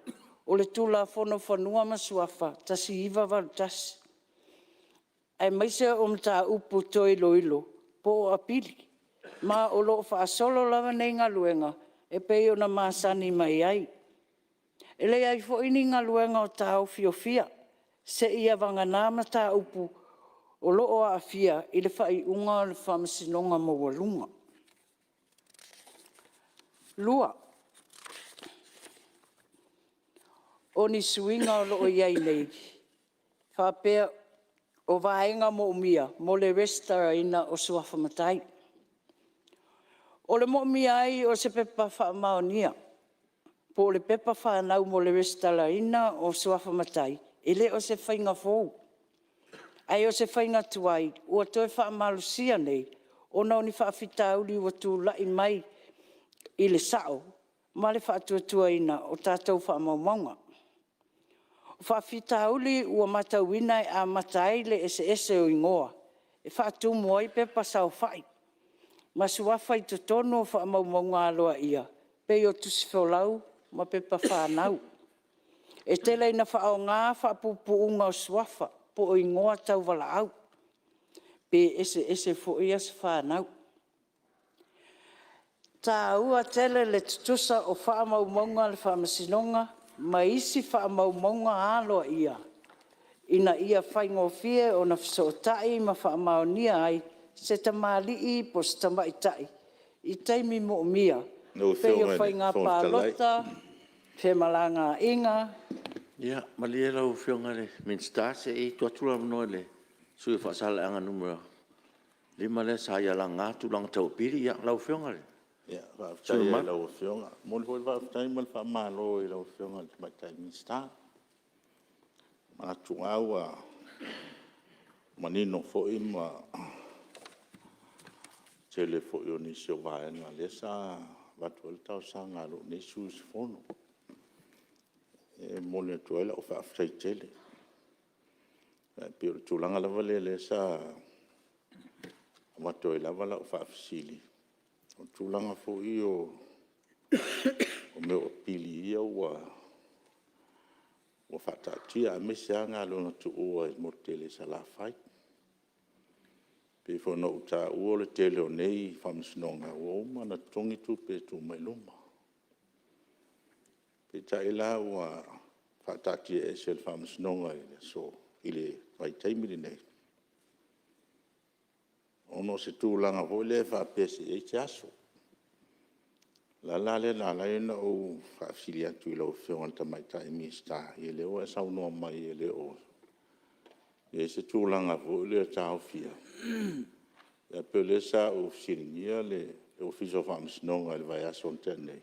Speaker 5: o le Tulafono o Fanua ma Suafa 1981, aemaise o mataupu toe iloilo po o apili. Ma o lo o faasolo lava nei galuega e pei ona masani mai ai. E leai foi ni galuega o taofiofia, seia vagana mataupu o lo o aafia i le faaiuga a le Faamasinoga Maualuga. Lua, o ni suiga o lo o i ai nei faapea o vaega moomia mo le resitalaina o suafa matai. O le moomia ai o se pepa faamaonia po o le pepa fanau mo le resitalaina o suafa matai, e le o se faiga fou. Ae o se faiga tuai ua toe faamalosia nei, ona o ni faafitauli ua tulai mai i le sao ma le faatuatuaina o tatou faamaumauga. O faafitauli ua matauina e amata ai le eseese o igoa e faatumu ai pepa saofai ma suafa i totonu o faamaumauga aloaia pei o tusifolau ma pepa fanau. E tele ina faaaoga faapuupuuga o suafa po o igoa tauvalaau, pe eseese foi aso fanau. E taua tele le tutusa o faamaumauga a le Faamasinoga ma isi faamaumauga aloaia. Ina ia faigofie ona fesootai ma faamaonia ai se tamalii po o se tamaitai i taimi moomia
Speaker 4: Lau
Speaker 5: e pei
Speaker 4: Afioga
Speaker 5: o
Speaker 4: i le
Speaker 5: faiga
Speaker 4: Fofoga Fetalai...
Speaker 5: palota, femalagaaiga.
Speaker 1: Ia malie lau Afioga i le Minisita se i tuu atu le avanoa i le sui usufono mo Faasaleleaga 5 lea sa ia laga tulaga tau Apili. Lau Afioga i le sui usufono
Speaker 6: Faafetai lava i
Speaker 1: mamalu.
Speaker 6: lau Afioga. E momoli foi le faafetai ma le faamalo i lau Afioga i le Tamaitai Minisita. E manatu lava ua manino foi le tele foi o nisi o vaega o lea sa avatu ai le talosaga a lou nei sui usufono. E momoli atu ai lau faafetai tele. Ae pei o le tulaga lava lea sa avatu ai lava lau faafesili, o le tulaga foi ia o mea o Apili ia ua faataatia aemaise lava galuega tuua i le motu tele i Salafai. E pei foi ona ou taua o le tele o nei faamasinoga ua uma ona totogi tupe e tuu mai i luma. Peitai la ua faataatiaese e le Faamasinoga i le vaitaimi lenei, ona o se tulaga foi lea faapea se i i ai se aso. O le ala lea na ala ai ona ou faafesili atu i lau Afioga i le Tamaitai Minisita, ia o lea ua e saunoa mai e le o i ai se tulaga foi lea o taofia. Ae pei o lea sa ou fesiligia le Ofisa o Faamasinoga i le vaiaso na tea nei,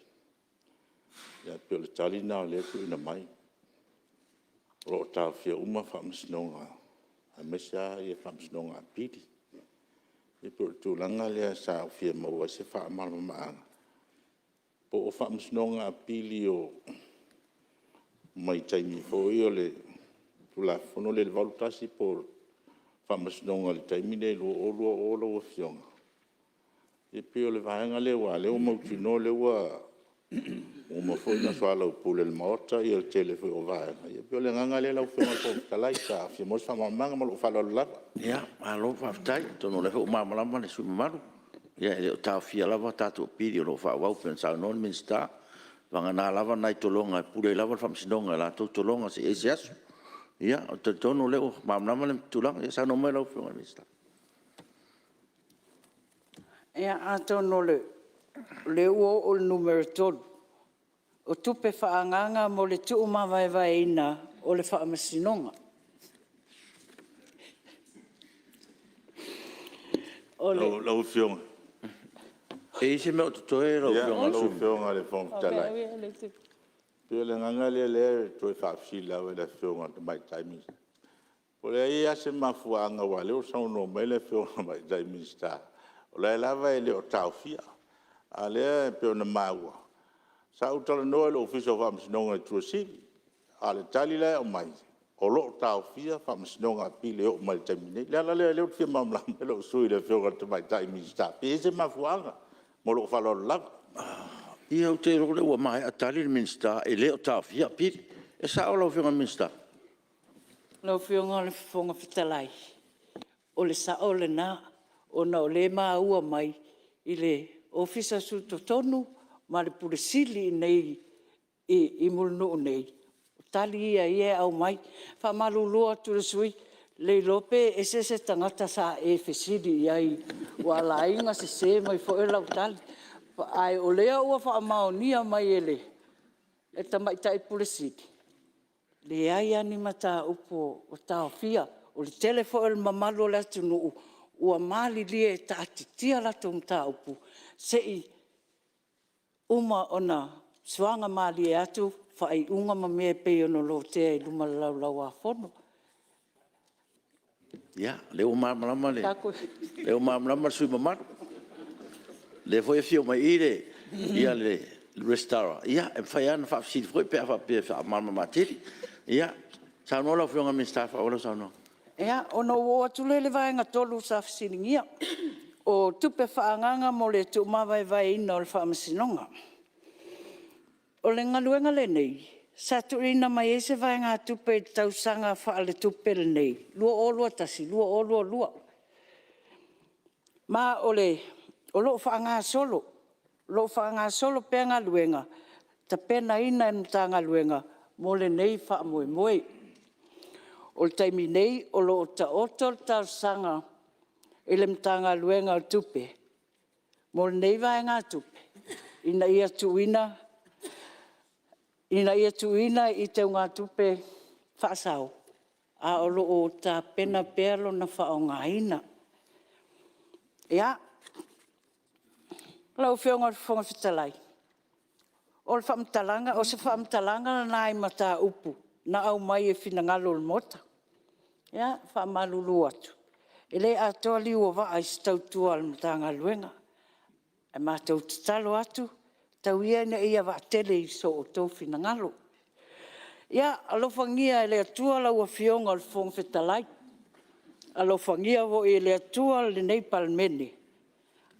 Speaker 6: ae pei o le tali lena o lea e tuuina mai, o lo o taofia uma faamasinoga, aemaise lava faamasinoga Apili. E pei o le tulaga lea sa ou fia maua ai se faamalamalamaga, po o Faamasinoga Apili mai taimi foi o le Tulafono lea i le 1981 po o Faamasinoga i le taimi lenei 2020 lau Afioga? E pei o le vaega lea aua o lea ua mautinoa o lea ua uma foi ona soalaupule e le Maota le tele foi o vaega. E pei o le agaga lea lau Afioga i le Fofoga Fetalai sa fia maua se faamalamalamaga. Ma lou faaaloalo lava. Malo faafetai. Atonu o lea foi ua malamalama le sui usufono mamalu, e le o taofia lava tatou Apili o lo o faaauau pei ona saunoa le Minisita, vagana lava nai tologa e pule ai lava le Faamasinoga i latou tologa seia i ai se aso. Ia, ou te talitonu o lea ua malamalama le tulaga. Ia saunoa mai lau Afioga i le Minisita.
Speaker 5: Ia, atonu o lea ua oo i le numera 3, o tupe faaagaaga mo le tuumavaevaeina o le Faamasinoga.
Speaker 6: Lau Afioga...
Speaker 1: E i ai se mea o totoe lau Afioga i le sui usufono?
Speaker 6: Lau Afioga i le Fofoga Fetalai, e pei o le agaga lea o lea e toe faafesili lava i le Afioga i le Tamaitai Minisita, po o i ai lava se mafuaaga aua o lea ua saunoa mai le Afioga i le Tamaitai Minisita, o la e lava e le o taofia. A o lea e pei ona maua, sa ou talanoa i le Ofisa o Faamasinoga i Tuasivi, a o le tali la e aumai, o lo o taofia Faamasinoga Apili e oo mai i le taimi nei. O le ala lea o lea ou te fia malamalama ai lou sui usufono i le Afioga i le Tamaitai Minisita, pe i ai se mafuaaga. Ma lou faaaloalo lava.
Speaker 1: Ia ou te iloa o lea ua maea tali le Minisita e le o taofia Apili. E sao lau Afioga i le Minisita?
Speaker 5: Lau Afioga i le Fofoga Fetalai, o le sao lena, ona o lea e maua mai i le Ofisa Tutotonu ma le Ofisa Sili i inei i Mulinuu nei, o tali ia e aumai. E faamalulu atu i le sui usufono, le iloa pe ese se tagata sa e fesili i ai ua ala ai ona sese mai foi lau tali. Ae o lea ua faamaonia mai e le Tamaitai Ofisa Sili, leai lava ni mataupu o taofia. O le tele foi o le mamalu o le atunuu ua malilie e taatitia a latou mataupu se i uma ona fuaga malie atu faaiuga ma mea e pei ona lotea i luma o le Laulau a Fono.
Speaker 1: Ia, o lea ua malamalama le sui usufono mamalu. O lea foi e afio mai i i le Resitala, e mafai lava ona faafesili foi pe a faapea e faamalamalama atili. Ia, saunoa lau Afioga i le Minisita e faaauau lau saunoaga.
Speaker 5: Ia, ona ou oo atu lea i le vaega 3 sa fesiligia, o tupe faaagaaga mo le tuumavaevaeina o le Faamasinoga. O le galuega lenei, sa tuuina mai ai se vaegatupe i le tausaga faaletupe lenei 2021/2022. Ma o lo o faagasolo pea galuega tapenaina e le Matagaluega mo lenei faamoemoe. O le taimi nei o lo o taoto le talosaga i le Matagaluega o Tupe mo lenei vaegatupe, ina ia tuuina i teugatupe faasao, a o lo o tapena pea lona faaaogaina. Ia, lau Afioga i le Fofoga Fetalai, o se faamatalaga lena i mataupu na aumai i finagalo o le Maota. Ia, e faamalulu atu, e le atoa liu o vaa i se tautua a le Matagaluega. Ae matou te tatalo atu, tau ia ina ia vaatele i so outou finagalo. Ia alofagia e le Atua lau Afioga i le Fofoga Fetalai, alofagia foi e le Atua lenei Palemene,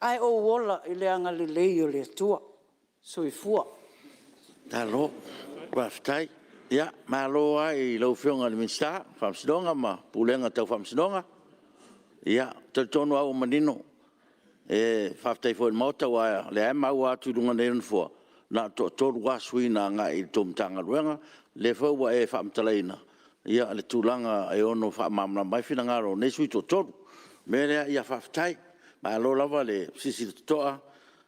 Speaker 5: ae ou ola i le agalelei o le Atua. Soifua. Malo faafetai. Ia, malo lava i lau Afioga i le Minisita o Faamasinoga ma Pulega Tau Faamasinoga. Ia, e talitonu lava ua manino. E faafetai foi i le Maota, aua o lea lava e maua atu i luga nei o le Nofoa, na o le toatolu lava sui usufono na agai i la outou Matagaluega. O lea foi ua e faamatalaina le tulaga e ono faamalamalama ai finagalo o nei sui usufono e toatolu. O le mea lea, ia faafetai. Malo lava le silasila totoa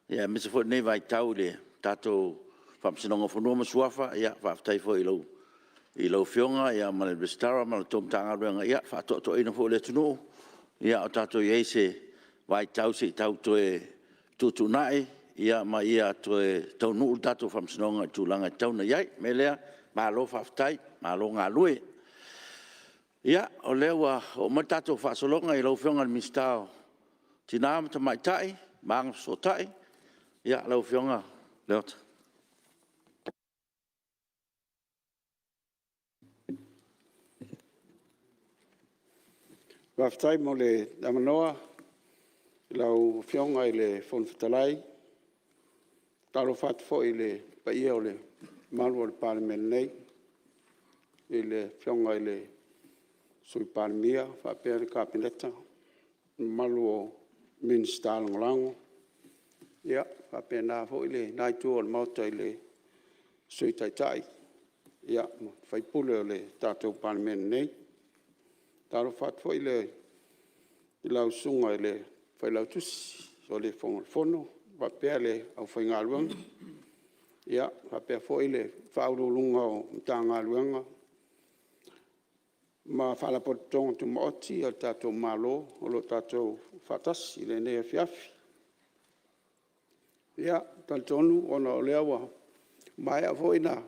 Speaker 5: aemaise foi o lenei vaitau i le tatou Faamasinoga o Fanua ma Suafa. Faafetai foi i lau Afioga ma le Resitara ma le tou Matagaluega i le faatoatoaina foi o le atunuu, a o tatou i ai i se vaitau se i tau toe fetuutuunai ma ia toe taunuu le tatou faamasinoga i le tulaga e tatau ona i ai. O le mea lea, malo faafetai, malo galue. Ia, o lea ua oo mai le tatou faasologa i lau Afioga i le Minisita mo Tina ma Tamaitai ma Agafesootai, lau Afioga Leota.
Speaker 7: Faafetai mo le avanoa i lau Afioga i le Fofoga Fetalai. E faatalofa atu foi i le paia o le mamalu o le Palemene nei, i le Afioga i le Sui Palemia faapea le Kapeneta, le mamalu o Minisita Lagolago, e faapena foi lena Itu o le Maota i le Sui Taitai ma sui usufono o le tatou Palemene nei. E faatalofa atu foi i lau susuga i le Failautusi o le Fono faapea le aufaigaluega, faapea foi Ofisa Sili o Pulega o Matagaluega ma Faalapotopotoga Tumaoti a le tatou Malo o lo o tatou faatasi i lenei afiafi. E talitonu ona o lea ua maea foi ona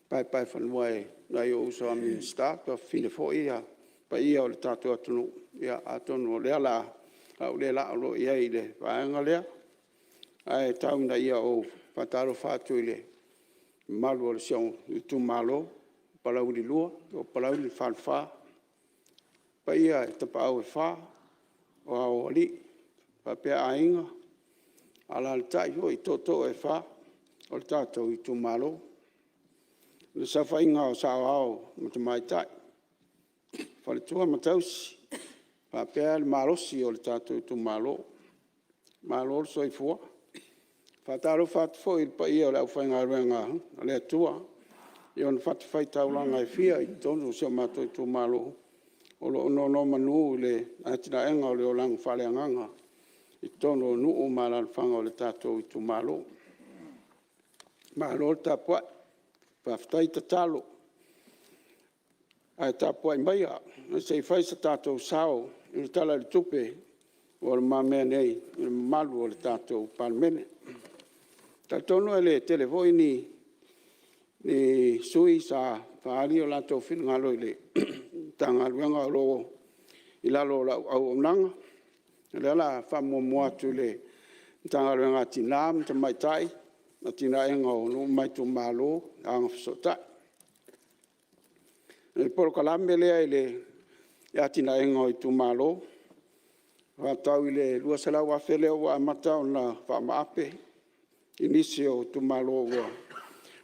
Speaker 7: paepaeulufanua e nai ou uso a Minisita, tuafafine foi paia o le tatou atunuu, atonu o lea o le a ou le laa loa i ai i le vaega lea. Ae tau ina ou faatalofa atu i le mamalu o si ou itumalo o Palauli 2, Palauli le Falefa, le paia i Tapaau e Fa o Aloalii faapea Aiga, alaalatai foi tootoo e fa o le tatou itumalo. Le saofaiga o saoao ma tamaitai, faletua ma tausi faapea le malosi o le tatou itumalo. Malo le soifua. E faatalofa atu foi i le paia o le aufaigaluega a le Atua i ona fatafaitaulaga e fia i totonu o si o matou itumalo o lo o nonomanu i le atinaeina o le olaga faaleagaga i totonu o nuu ma alaalafaga o le tatou itumalo. Malo le tapuai, faafetai tatalo. Ae tapuai maia se i fai so tatou sao i le Tala o le Tupe ua i lumamea nei i le mamalu o le tatou Palemene. E talitonu e le tele foi ni sui usufono sa faaali o latou finagalo i le Matagaluega o lo o i lalo o lau auaunaga. O lea o le a faamuamua atu i le Matagaluega o Tina ma Tamaitai, Atinaeina o Nuu ma Itumalo, Agafesootai. O le polokalame lea i le atinaeina o itumalo, e faatatau i le $200,000 lea ua amata ona faamaape i nisi o itumalo ua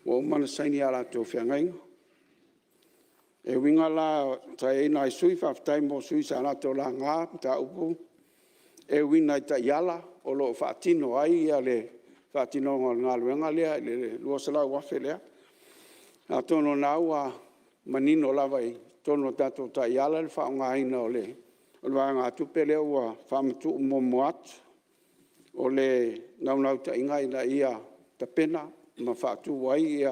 Speaker 7: uma ona saini a latou feagaiga. E uiga la, sa i ai nai sui usufono, faafetai mo sui usufono sa latou laga mataupu e uiga i taiala o lo o faatino ai le faatinoga o le galuega lea i le $200,000 lea. Atonu o lena ua manino lava i totonu o tatou taiala le faaaogaina o le vaegatupe lea ua faamatuu muamua atu. O le naunautaiga ina ia tapena ma faatu ai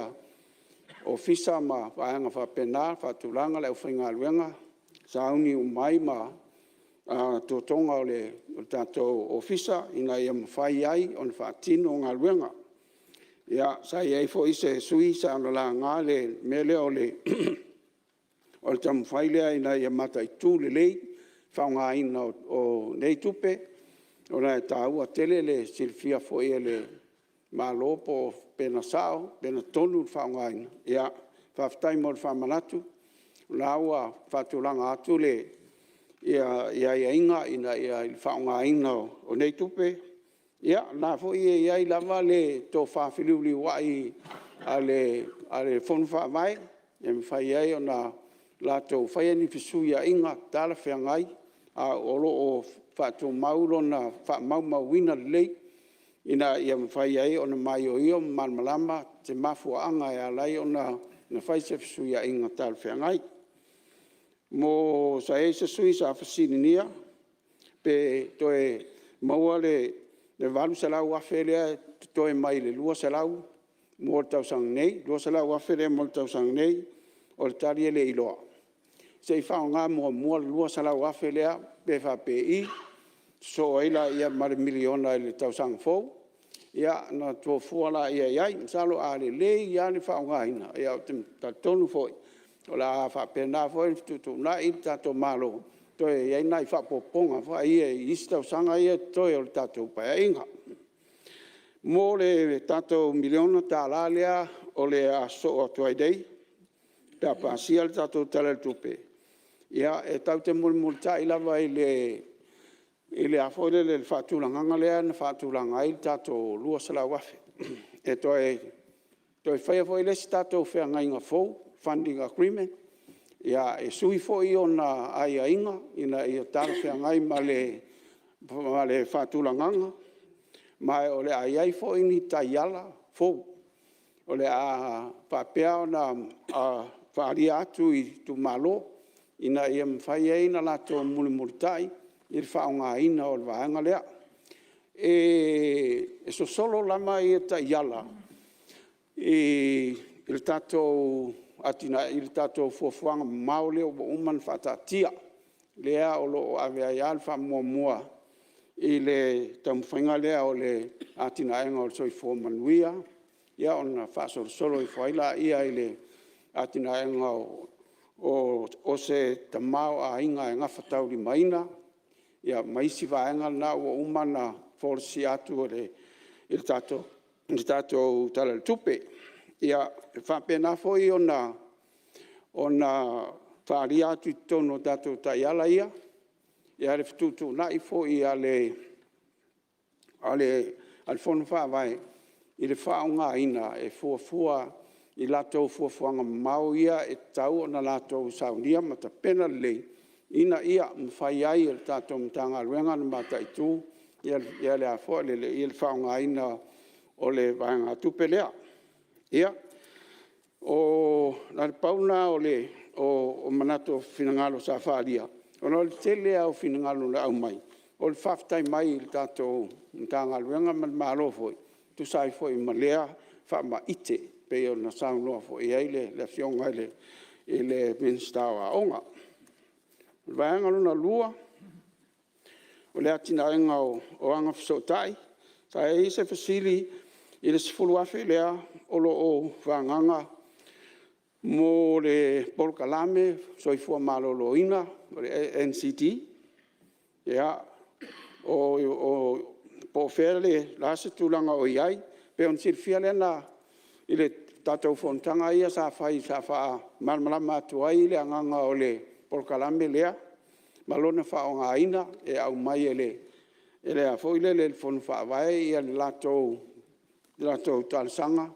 Speaker 7: ofisa ma vaega faapena, faatulaga le aufaigaluega, sauni uma ai ma totoga o le tatou ofisa ina ia mafai ai ona faatino galuega. Sa i ai foi se sui usufono sa ona laga le mea lea o le taumafai lea ina ia mataitu lelei le faaaogaina o nei tupe, ona e taua tele le silafia foi e le Malo pe na sao pe na tonu le faaaogaina. Faafetai mo le faamanatu, o la ua faatulaga atu aiaiga i le faaaogaina o nei tupe. Ia o lena foi e i ai lava le tofa feliuliuai a le Fono Faavae e mafai ai ona latou faia ni fesuiaiga talafeagai, a o lo o faatumau lona faamaumauina lelei ina ia mafai ai ona maioio ma malamalama se mafuaaga e ala ai ona fai se fesuiaiga talafeagai. Sa i ai se sui usufono sa fesiligia pe toe maua le $800,000 lea e totoe mai le $200,000 mo le tausaga nei, $200,000 lea mo le tausaga nei. O le tali e le i iloa. Se i faaaoga muamua le $200,000 lea pe faapei, sosoo ai lea ma le $1miliona i le tausaga fou ona fuafua lea i ai. Masalo a lelei lava le faaaogaina, ou te talitonu foi o le a faapena foi ona fetuutuunai le tatou Malo e toe i ai nai faaopoopoga foi ia i isi tausaga ia e totoe o le tatou Paeaiga. Mo le tatou $1miliona lea o le a sosoo atu ai nei pe a pasia le tatou Tala o le Tupe, e tatou te mulimulitai lava i le faatulagaga lea na faatulaga ai le tatou $200,000. E toe faia foi le isi tatou feagaiga fou, funding agreement, e sui foi ona aiaiga ina ia talafeagai ma le faatulagaga, ma o le a i ai foi ni taiala fou o le a faapea ona faaalia atu i itumalo ina ia mafai ai ona latou mulimulitai i le faaaogaina o le vaega lea. E sosolo lava ia taiala i le tatou fuafuaga mamao lea ua uma ona faataatia, lea o lo o ave ai lava le faamuamua i le taumafaiga lea o le atinaega o le soifua manuia, ona faasolosolo ifo ai lea i le atinaega o se tamaoaiga e gafataulimaina, ma isi vaega na ua uma ona folasia atu i le tatou Tala o le Tupe. E faapena foi ona faaalia atu i totonu o tatou taiala ia le fetuutuunai foi a le Fono Faavae i le faaaogaina e fuafua i latou fuafuaga mamao ia e tatau ona latou saunia ma tapena lelei ina ia mafai ai e le tatou Matagaluega ona mataitu le faaaogaina o le vaegatupe lea. Ia, na o le pau lena o manatu o finagalo sa faaalia, ona o le tele lava o finagalo na aumai, o le faafetai mai i le tatou Matagaluega ma le Malo foi e tusa ai foi ma lea faamaite e pei ona saunoa foi i ai le Afioga i le Minisita o Aoga. O le vaega lona lua, o le atinaeina o Agafesootai, sa i ai se fesili i le $10,000 lea o lo o faaagaaga mo le polokalame a le Soifua Maloloina o le ANCD. Po o fea o le a se tulaga o i ai. E pei ona silafia lea i le tatou fonotaga lea sa fai sa faamalamalama atu ai le agaga o le polokalame lea ma lona faaaogaina, e aumai e le Fono Faavae le latou talosaga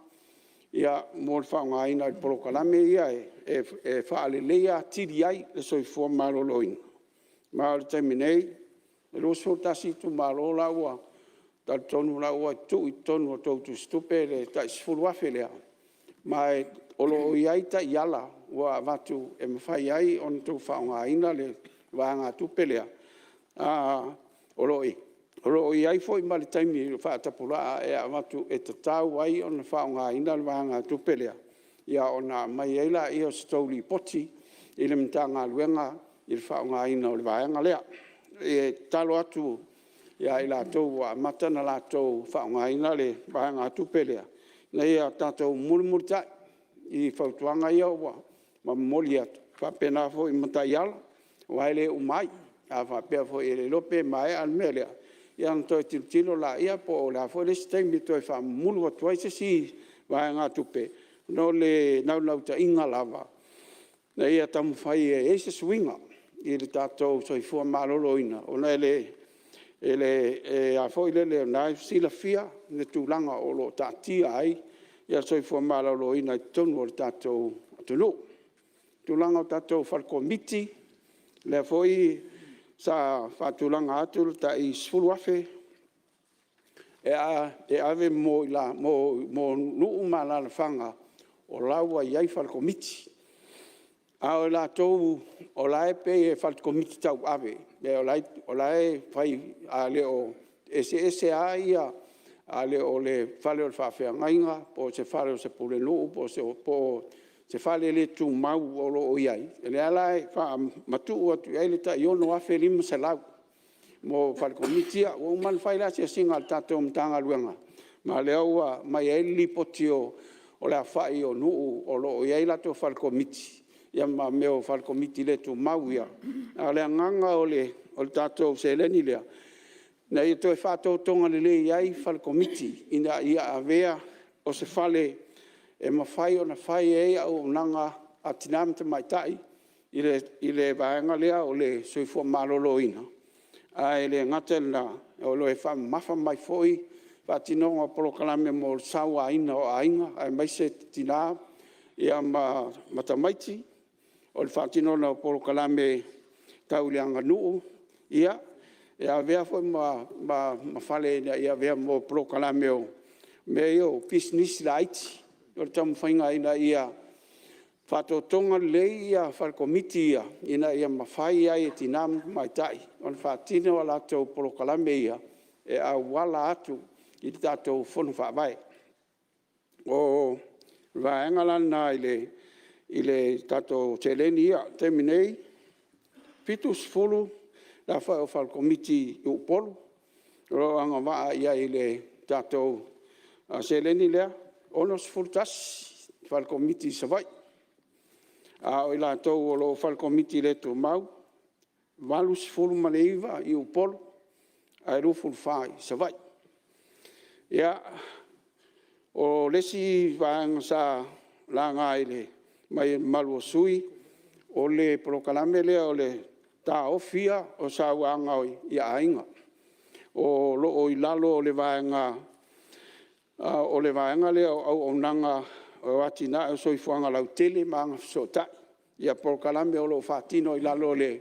Speaker 7: mo le faaaogaina i polokalame ia e faaleleia atili ai le soifua maloloina. Ma o le taimi nei, e 21 itumalo la ua talitonu o la e ua tuu i totonu o a outou tusitupe le tai $10,000 lea, ma O lo o i ai taiala ua avatu e mafai ai ona outou faaaogaina le vaegatupe lea. O lo o i ai foi ma le taimi faatapulaa e avatu e tatau ai ona faaaogaina le vaegatupe lea, ona aumai ai lea o se tou lipoti i le Matagaluega i le faaaogaina o le vaega lea. E tatalo atu ia i latou ua amata ona latou faaaogaina le vaegatupe lea, ina ia tatou mulimulitai i fautuaga ia ua momoli atu, faapena foi ma taiala, aua e le uma ai. A faapea foi e le iloa pe maea le mea lea, ona toe tilotilo laia po o le a foi le isi taimi e toe faamamulu atu ai se isi vaegatupe. O le naunautaiga lava, ina ia taumafai e i ai se suiga i le tatou soifua maloloina, ona o lena e silafia le tulaga o lo o taatia ai le soifua maloloina i totonu o le tatou atunuu. O le tulaga o tatou falekomiti, o lea foi sa faatulaga atu le tai $10,000 e ave mo nuu ma alalafaga o la ua i ai falekomiti. A o i latou o la e pei e falekomiti tauave, o la e fai, e eseese lava, a le o le fale o le faafeagaiga po o se fale o se pulenuu po o se fale le tumau o lo o i ai, o lea la e faamatuu atu i ai le tai $6,500 mo falekomiti ia. Ua uma ona fai le asiasiga a le tatou Matagaluega, ma o lea ua aumai ai le lipoti o le aofai o nuu o lo o i ai o latou falekomiti, ma falekomiti le tumau ia. A o le agaga o le tatou seleni lea, ina ia toe faatotoga lelei ai falekomiti, ina ia avea o se fale e mafai ona fai ai auaunaga a tina ma tamaitai i le vaega lea o le soifua maloloina. Ae le gata i lena, o lo o faamamafa mai foi le faatinoga o polokalame mo le sauaina o aiga, aemaise tina ma tamaiti. O le faatinoga o polokalame tau le aganuu, e avea foi ma fale ina ia avea mo polokalame o mea ia o pisinisi laiti. O le taumafaiga ina ia faatotoga lelei ia falekomiti ia, ina ia mafai ai e tina ma tamaitai ona faatino a latou polokalame ia, e auala atu i le tatou fono faavae. O le vaega la lena i le tatou seleni ia. O le taimi nei, e 70 le aofai o falekomiti i Upolu o lo o agavaa i ai i le tatou seleni lea, e 61 falekomiti i Savaii. A o i latou o lo o falekomiti le tumau, e 89 i Upolu ae 24 i Savaii. O le isi vaega sa laga mai e le mamalu o sui usufono, o le polokalame lea o le taofia o sauaga i aiga. O lo o i lalo o le vaega lea o Auaunaga o Atinae o le Soifuaga Lautele ma Agafesootai, ia polokalame o lo o faatino i lalo o le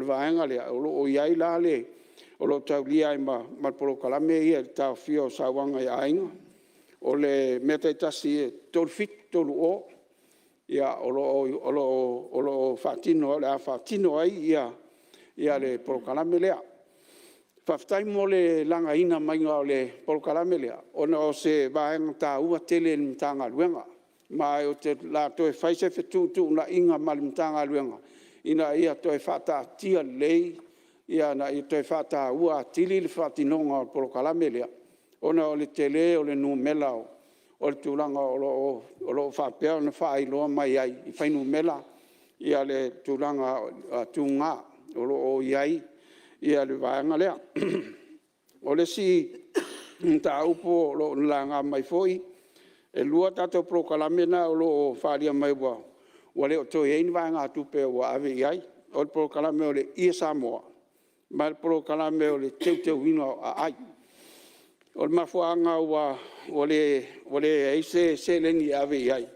Speaker 7: vaega lea, o lo o taulia ai ma le polokalame lea o le taofia o sauaga i aiga. O le mea taitasi e 3730, o lo o le a faatino ai le polokalame lea. Faafetai mo le lagaina mai o le polokalame lea, ona o se vaega taua tele i le Matagaluega. Ma o le a toe fai se fetuutuunaiga ma le Matagaluega ina ia toe faataatia lelei, ina ia toe faataua atili le faatinoga o le polokalame lea, ona o le tele o le numera o le tulaga o lo o faapea ona faailoa mai ai i fuainumera le tulaga tuga o lo o i ai le vaega lea. O le isi mataupu o lo o laga mai foi, e 2 tatou polokalame na o lo o faaalua mai ua le o toe i ai ni vaegatupe ua ave i ai, o le polokalame o le Ie Samoa ma le polokalame o le teuteuina o aai. O le mafuaaga ua leai ai se seleni e ave i ai,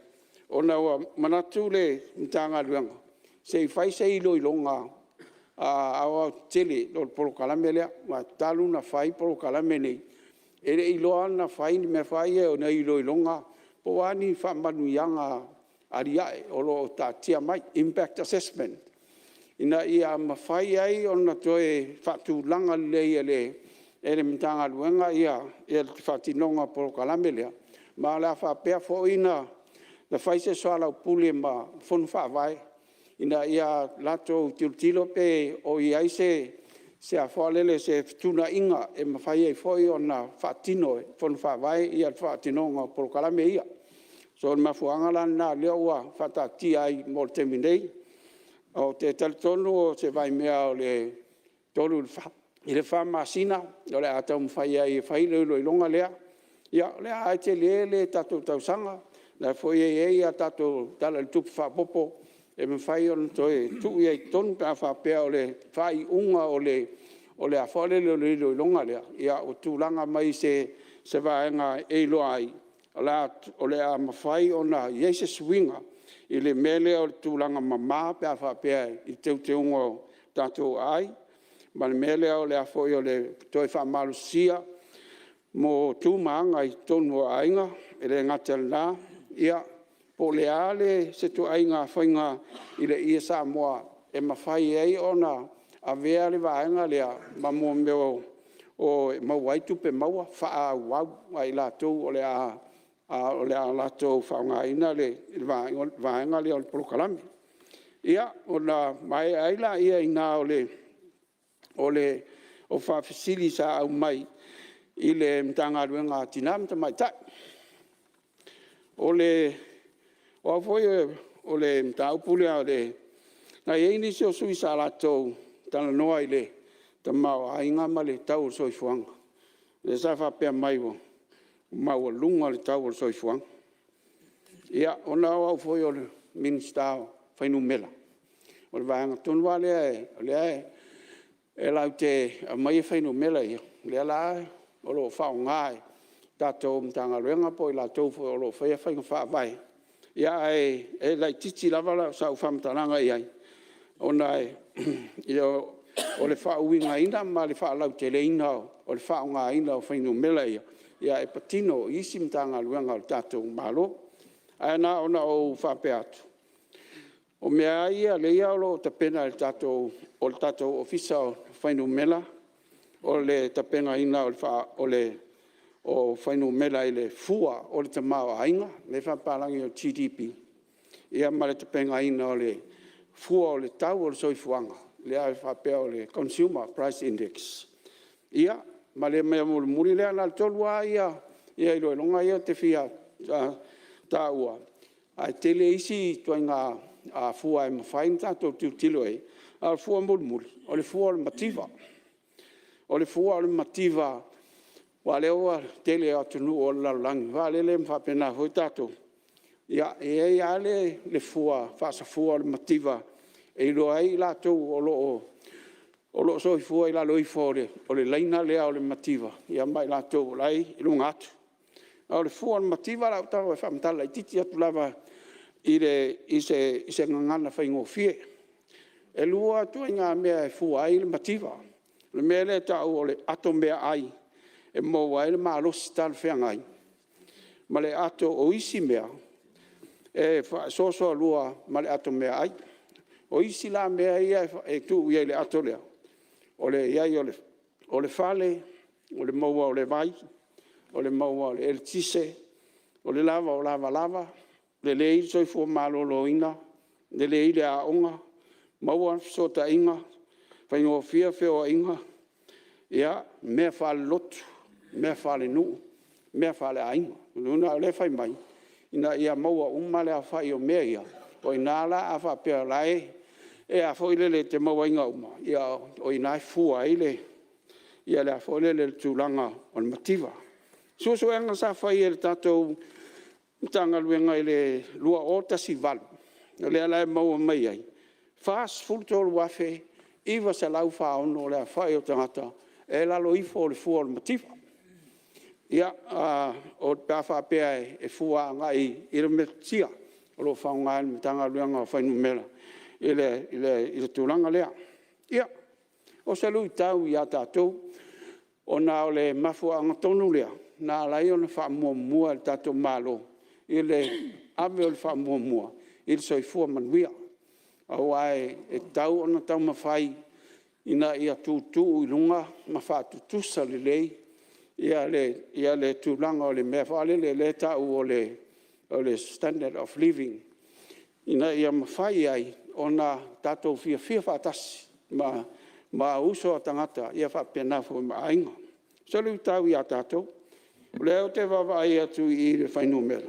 Speaker 7: ona ua manatu le Matagaluega, se i fai se iloiloga aoaotetele o le polokalame lea. Aua talu ona fai polokalame nei, e le i iloa ona fai ni mea foi ia o ni iloiloga po o a ni faamanuiaga aliae o lo o taatia mai, impact assessment, ina ia mafai ai ona toe faatulaga lelei e le Matagaluega le faatinoga o le polokalame lea, ma o le a faapea foi ona fai se soalaupule ma Fono Faavae ina ia latou tilotilo pe o i ai se fetuunaiga e mafai ai foi ona faatino e Fono Faavae le faatinoga o polokalame ia. So, o le mafuaaga la lena o lea ua faataatia ai mo le taimi nei. Ou te talitonu o se vaimea o le 3 i le 4 masina o le a taumafai ai e fai le iloiloga lea. Ia o lea lava e tele le tatou tausaga, o lea foi e i ai a tatou Tala i le Tupe Faaopoopo e mafai ona toe tuu i ai i totonu pe a faapea o le faaiuga o le iloiloga lea ua tulaga mai i se vaega e iloa ai o le a mafai ona i ai se suiga i le mea lea o le tulaga mama pe a faapea i le teuteuga o tatou aai ma le mea lea o le toe faamalosia o tu ma aga i totonu o aiga. E le gata i lena, po o le a se ituaiga faiga i le ie Samoa e mafai ai ona avea le vaega lea ma mea e maua ai tupe maua faaauau a i latou o le a latou faaaogaina le vaega lea o le polokalame. Ia, ona maea ai lea i ina o faafesili sa aumai i le Matagaluega o Tina ma Tamaitai. O a foi o le mataupu lea, na i ai nisi o sui usufono sa latou talanoa i le tamaoaiga ma le tau o le soifuaga, lea sa faapea mai ua maualuga le tau o le soifuaga. Ia, ona o au foi o le Minisita o Fuainumera, o le vaega tonu lava lea o lea latou te aumaia fuainumera ia, lea la o lo o faaaoga e le tatou Matagaluega po o i latou foi o lo o faia faiga faavae. Ae laitiiti lava sau faamatalaga i ai, ona o le faauigaina ma le faalauteleina o le faaaogaina o fuainumera ia, e patino i isi Matagaluega a le tatou Malo. Ae na ona ou faapea atu, o mea lava ia o lea e tapena e le tatou Ofisa o Fuainumera, o le tapenaina o fuainumera i le fua o le tamaoaiga, lea e faapapalagi o le GDP, ma le tapenaina o le fua o le tau o le soifuaga, lea e faapea o le consumer price index. Ia, ma le mea mulimuli lea, na o le tolu lava iloiloga ia ou te fia taua, ae tele isi ituaiga fua e mafai ona tatou tilotilo i ai, a o le fua mulimuli, o le fua o le mativa. O le fua o le mativa, aua o lea ua tele atunuu o le lalolagi ma faapena foi tatou, e i ai lava le fua faasafua o le mativa e iloa ai i latou o lo o soifua i lalo ifo o le laina lea o le mativa ma i latou o la e i luga atu. A o le fua o le mativa o le a ou tago e faamatala laitiiti atu lava i se gagana faigofie. E lua ituaiga mea e fua ai le mativa. O le mea lea e tau o le ato meaai e maua ai le malosi talafeagai ma le ato o isi mea e faasoasoalua ma le ato meaai. O isi la mea ia e tuu i ai i le ato lea, o le i ai o le fale, o le maua o le vai, o le maua o le eletise, o le lava o lavalava, lelei le soifua maloloina, lelei le aoga, maua fesootaiga, faigofie feoaiga, mea faalelotu, mea faalenuu, mea faaleaiga. O lea e fai mai, ina ia maua uma le aofai o mea ia, o i ina la, a faapea o la e te mauaina uma, o i ina e fua ai le tulaga o le mativa. O suesuega sa fai e le tatou Matagaluega i le 2018, o lea la e maua mai ai, e 43,946 le aofai o tagata e i lalo ifo o le fua o le mativa. Pe a faapea e fua agai i le metotia o lo o faaaoga e le Matagaluega o Fuainumera i le tulaga lea. Ia, o se luitau ia tatou, ona o le mafuaaga tonu lea na ala ai ona faamuamua e le tatou Malo le ave o le faamuamua i le soifua manuia. Aua e tatau ona taumafai ina ia tuutuu i luga ma faatutusa lelei le tulaga o le mea foi lele lea e tau o le standard of living, ina ia mafai ai ona tatou fiafia faatasi ma uso a tagata faapena foi ma aiga. O se luitau ia tatou, o lea ou te vaavaai atu i le fuainumera.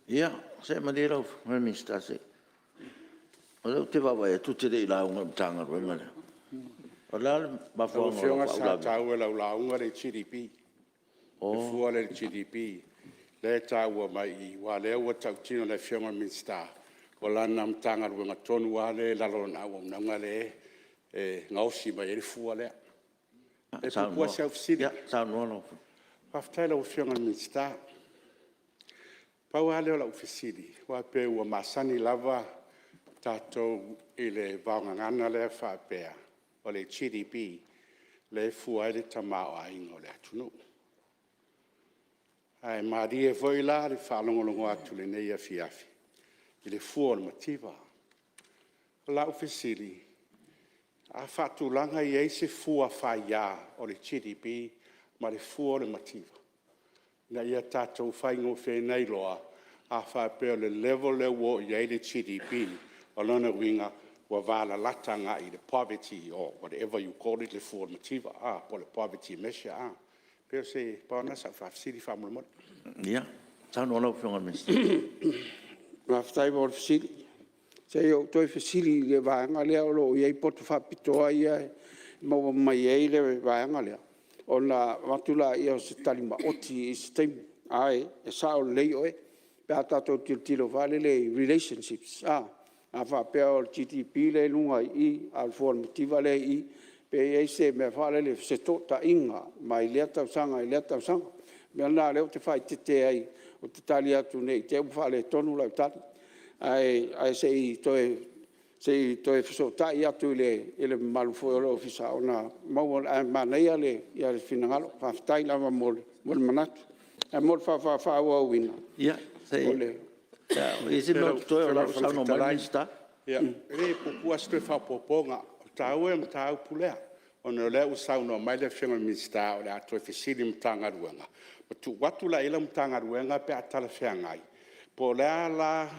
Speaker 1: Ia, se i malie lau Afioga i le Minisita se i… O lea ou te vaavaai atu e te le i lauga i le Matagaluega lea. O le a le mafuaaga o lau
Speaker 8: Lau Afioga sa
Speaker 1: faauilavea?
Speaker 8: taua i lau lauga le GDP, le fua lea i le GDP lea e taua mai i i, aua o lea ua tautino e le Afioga i le Minisita, o lana Matagaluega tonu lava lea e i lalo o lana auaunaga lea e gaosi mai ai le fua lea. E puupuu lava si au fesili.
Speaker 1: Saunoa lau Afioga.
Speaker 8: Faafetai i lau Afioga i le Minisita. Pau lava lea o lau fesili, aua e pei ua masani lava tatou i le vaogagana lea faapea o le GDP lea e fua ai le tamaoaiga o le atunuu. Ae malie foi la i le faalogologo atu i lenei afiafi i le fua o le mativa. O lau fesili, a faatulaga e i ai se fua faia o le GDP ma le fua o le mativa ina ia tatou faigofie ai ona iloa, a faapea o le level lea ua oo i ai le GDP, o lona uiga ua valalata agai i le poverty or whatever you call it le fua o le mativa po o le poverty measure. E pau lava lena o sau faafesili faamolemole.
Speaker 1: Ia, saunoa lau Afioga i le Minisita.
Speaker 7: Faafetai mo le fesili. Se i ou toe fesili i le vaega lea o lo o i ai poto faapitoa ia e maua mai ai le vaega lea, ona avatu lea o se tali maoti i se taimi. Ae sao lelei oe pe a tatou tilotilo foi lele i relationships, a faapea o le GDP lea e i luga i i a o le fua o le mativa lea e i i, pe i ai se mea foi lele, se fesootaiga mai lea tausaga i lea tausaga. O le mea lena o lea ou te faaeteete ai ou te tali atu ne i te i ua faaletonu lau tali. Ae se i toe fesootai atu i le mamalu foi o le Ofisa ona maua lea, ae manaia le finagalo. Faafetai lava mo le manatu. Ae mo le faaauauina…
Speaker 1: Ia, se i… O i ai se mea o totoe o la e ua saunoa mai le Minisita?
Speaker 8: E puupuu lava se toe faaopoopoga. O le taua ia o le mataupu lea, ona o lea ua saunoa mai le Afioga i le Minisita o le a toe fesili i le Matagaluega ma tuu atu la i ai lau Matagaluega pe a talafeagai, po o le a la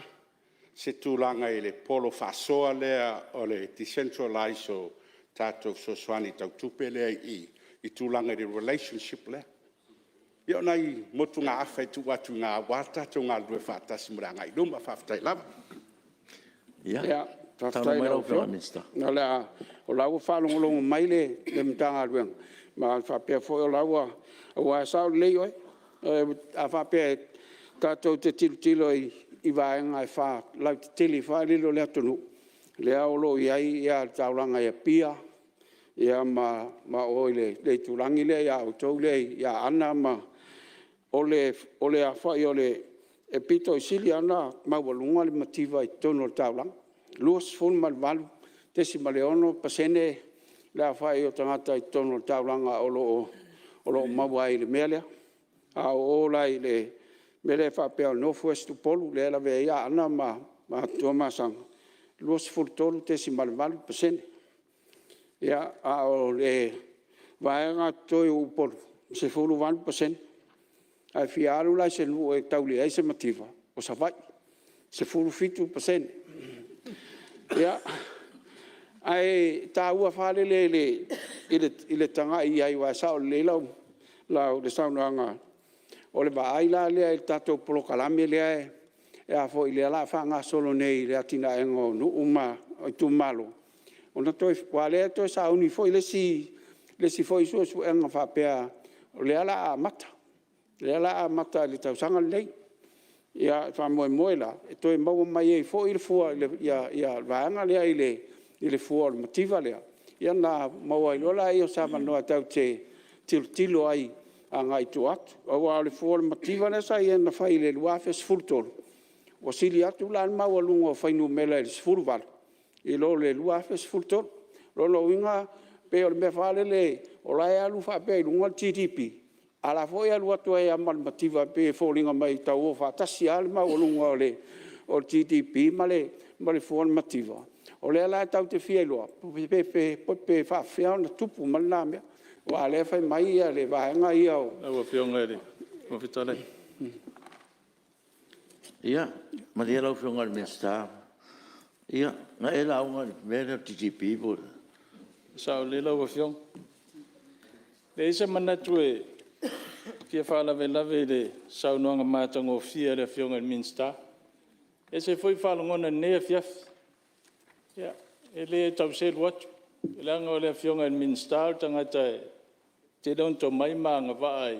Speaker 8: se tulaga i le polo faasoa lea o le decentralize o tatou fesoasoani tau tupe lea e i i i tulaga i le relationship lea. Ia o nai motugaafa e tuu atu i ina aua le tatou galulue faatasi mo le agai i luma. Faafetai lava.
Speaker 1: Ia,
Speaker 7: Faafetai i lau Afioga. O la e ua faalogologo mai le Matagaluega, ma faapea foi o la e ua… Aua e sao lelei oe, a faapea tatou te tilotilo i vaega e lautetele foi lele o le atunuu, lea o lo o i ai le taulaga i Apia ma o i le itulagi lea ia outou lea i Aana ma… E pito i sili lava ona maualuga le mativa i totonu o le taulaga, e 28.6% le aofai o tagata i totonu o le taulaga o lo o maua ai i le mea lea. A o o la i le mea lea faapea o le North West Upolu lea e lavea ai Aana ma Tuamasaga, e 23.8%. A o le vaega totoe o Upolu, e 18%. A e fia alu la i se nuu e tau leai se mativa, o Savaii, e 17%. Ae taua lava le tagai i ai, aua e sao lelei le saunoaga. O le vaai la lea i le tatou polokalame lea o le a faagasolo nei i le atinaega o nuu ma itumalo, aua o lea e toe sauni foi le isi suesuega faapea o lea o le a amata, o lea o le a amata i le tausaga lenei. E faamoemoe la e toe maua mai ai foi le vaega lea i le fua o le mativa lea, ona maua ai loa lea o se avanoa tatou te tilotilo ai agai i tua atu. Aua o le fua o le mativa lea sa i ai na fai i le 2013, ua sili atu la le maualuga o fuainumera i le 18 i lo le 2013. O lona uiga pei o le mea foi lele o la e alu faapea i luga le GDP, a o la e foi e alu atu ai lava ma le mativa, e pei e foliga mai e tau o faatasi lava le maualuga o le GDP ma le fua o le mativa. O lea la tatou te fia iloa pe faapefea ona tupu mai lena mea, aua o lea e fai mai le vaega ia o… Lau Afioga i le Fofoga Fetalai… Ia, malie lau Afioga i le Minisita, na e lauga i le mea lea o le GDP po o le… E sao lelei lau Afioga. E leai se manatu e fia faalavelave i le saunoaga matagofie a le Afioga i le Minisita. E ese foi faalogona i lenei afiafi. Ia, e le tau selu atu, leaga o le Afioga i le Minisita o le tagata e tele ona tomai ma agavaa i